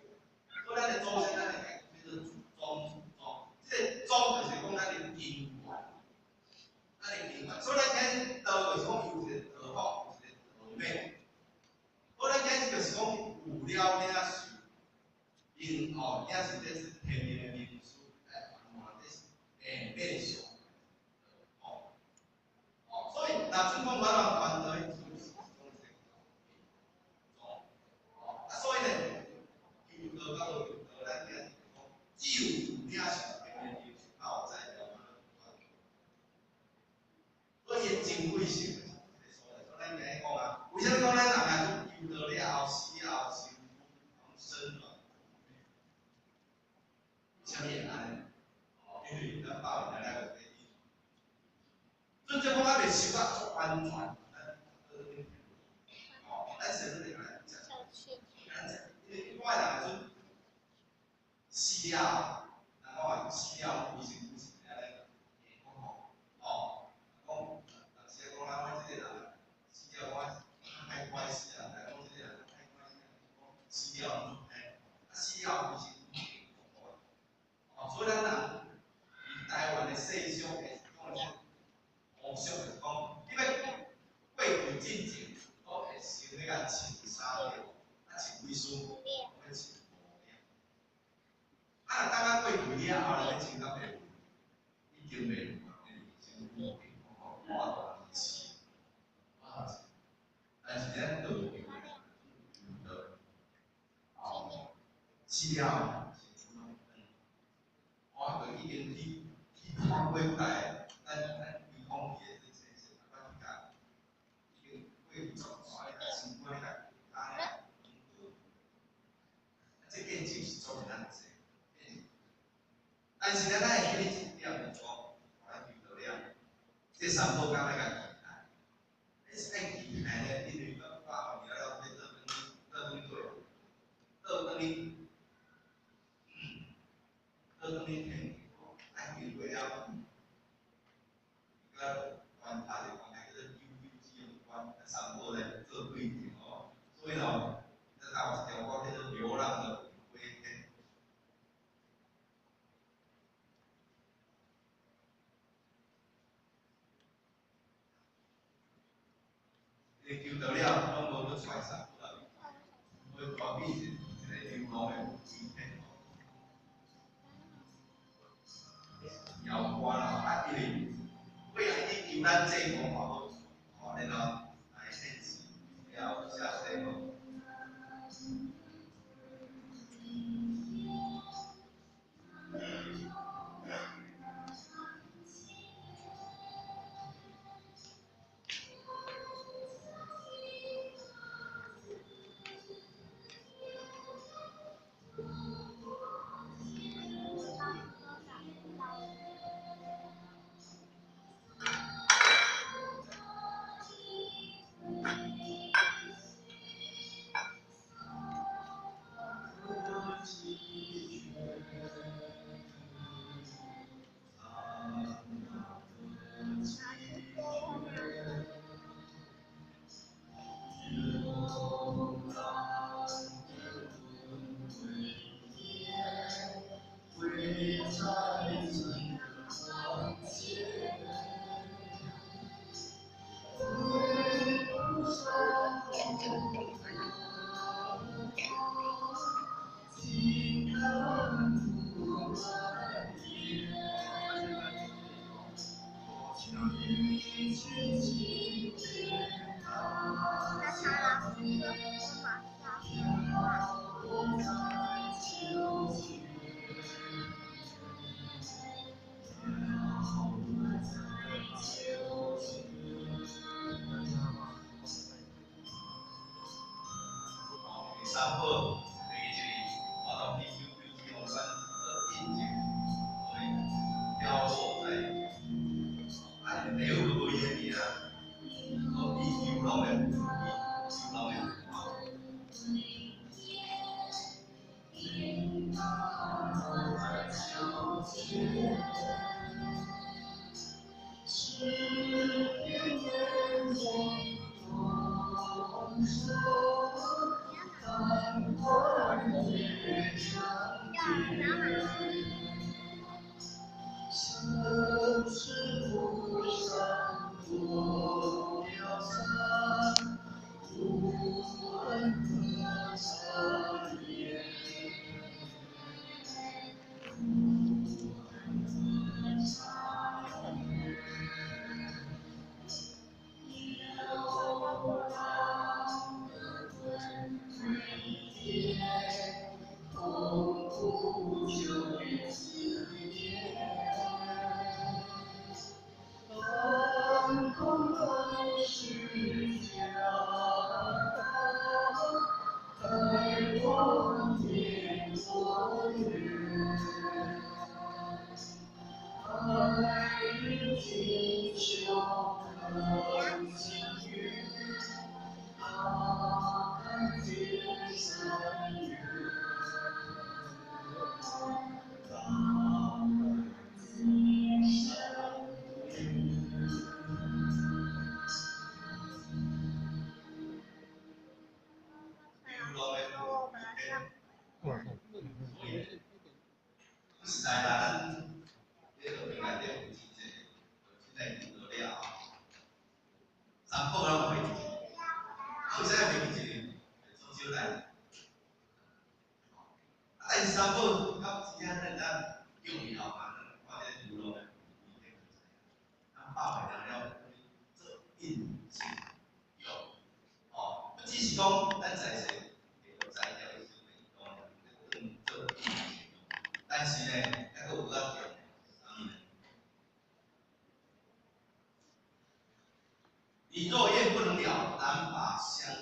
所以咱的祖先，咱会共叫做祖宗祖宗，这个宗就是讲咱的根源，咱的根源。所以咱今日道就是讲有一个道法，有一个道脉。所以咱今日就是讲有了领受，因吼，领受这是天命的灵师来传话，这是脉脉相传。哦，哦，所以若准讲我人传道，就是讲这个宗，哦，啊，所以呢，求道甲无求道，咱今日讲，只有领受天命灵师，才有才调传道。所以伊珍贵性就是这个所在。所以咱今日讲啊，为啥物讲咱人啊求道了后，死了后，身躯拢生软骨美？为啥物会按呢？哦，因为咱百年来个第一，准则讲还袂修甲足完全，咱哦，咱先来来食，咱食，因为一般人来阵死了后，人讲话死了后规身躯是安呢硬哦，讲有时讲啊，我这个人死了，我歹快死啊，来讲这个人歹快死啊，讲死了拢足歹，啊死了后规身躯硬哦，所以咱人伫台湾的世俗的讲的风俗就是讲，你欲过去进前，都会先欲共穿衫掉，啊穿几束，拢欲穿五领。啊，若等啊过去了后，欲穿到袂有，已经袂有啊，因为身躯硬无法度通饲，无法度饲。但是咱道场求道，哦，死了后，身躯拢软，我就已经去看过台，咱规空气的这先生，我去共已经过去足大个，身躯咧共骹咧拢啊，这见证是足咱济，见证。但是咱爱会记得一点，就是讲，咱求道了，这三宝敢欲共期待？你是爱期待咧，因为咱百万年了，欲倒转去，倒转去佗？倒转去，倒转去天国，爱经过了，伊个关卡一个关卡叫做九九紫阳关，三宝咧做对证哦。所以吼，咱有一条歌叫做《流浪的五归天》。伊求道了，拢无阁揣三宝来，所以带去一个流浪的五归天。遥观啦，啊，因为为啊去求咱济公嘛好，哦，然后来献祭，了后下生哦。三宝，第一个，我当1997选做印证，所以飘落在，啊，第二个无伊的名，做伊游浪的，伊游浪的。实在啦，咱这个平内底有真济，现在已经落了吼。三宝咱嘛袂记，啊，为啥袂记一个？做少代。啊，但是三宝，较真正咱咱重要嘛，咱看这流落的，一定知影。咱百岁人了，做印证用，哦，不只是讲咱在世会知影生命当做印证。但是呢，还阁有较重的，啥物呢？你若愿不能了，难把相还。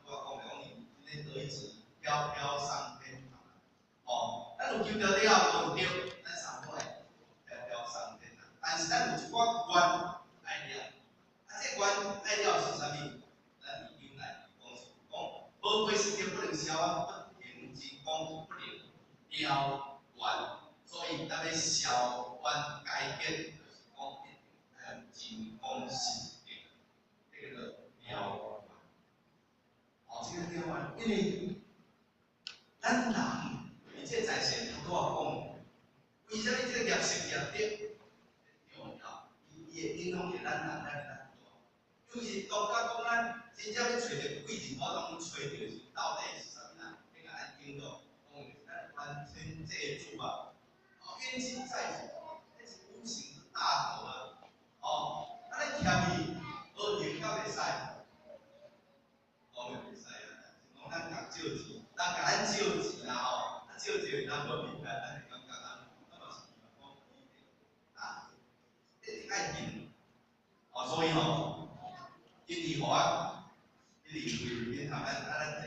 我讲的讲，伊今日得一直飘飘上天堂。哦，咱有求著了，无对，咱三宝会飘飘上天堂。但是咱有一寡愿爱了，啊，这愿爱了是啥物？咱已经来讲是讲，无亏时间不能消啊，不停之功不能了。愿，所以咱要消冤解结，就是讲一定爱用真功实德，这个叫了愿。哦，这个了愿，因为咱人伫这在世头拄仔讲，为啥物这个业性业德重要？伊会影响著咱人咱咱大。尤其是当甲讲咱真正欲揣著贵人，我当揣著是到底是啥物人？欲共咱引导。咱冤亲债主啊，哦，冤亲债主，那是无形之大德啊，哦，啊，咱欠伊，无还敢袂使？当然袂使啊！讲咱共借钱，人共咱借錢啦吼，啊借借咱無明白，咱會感覺啊，咱嘛是希望講伊啊，一定愛還。哦，所以吼，今年予我，一年會免通咱啊，咱坐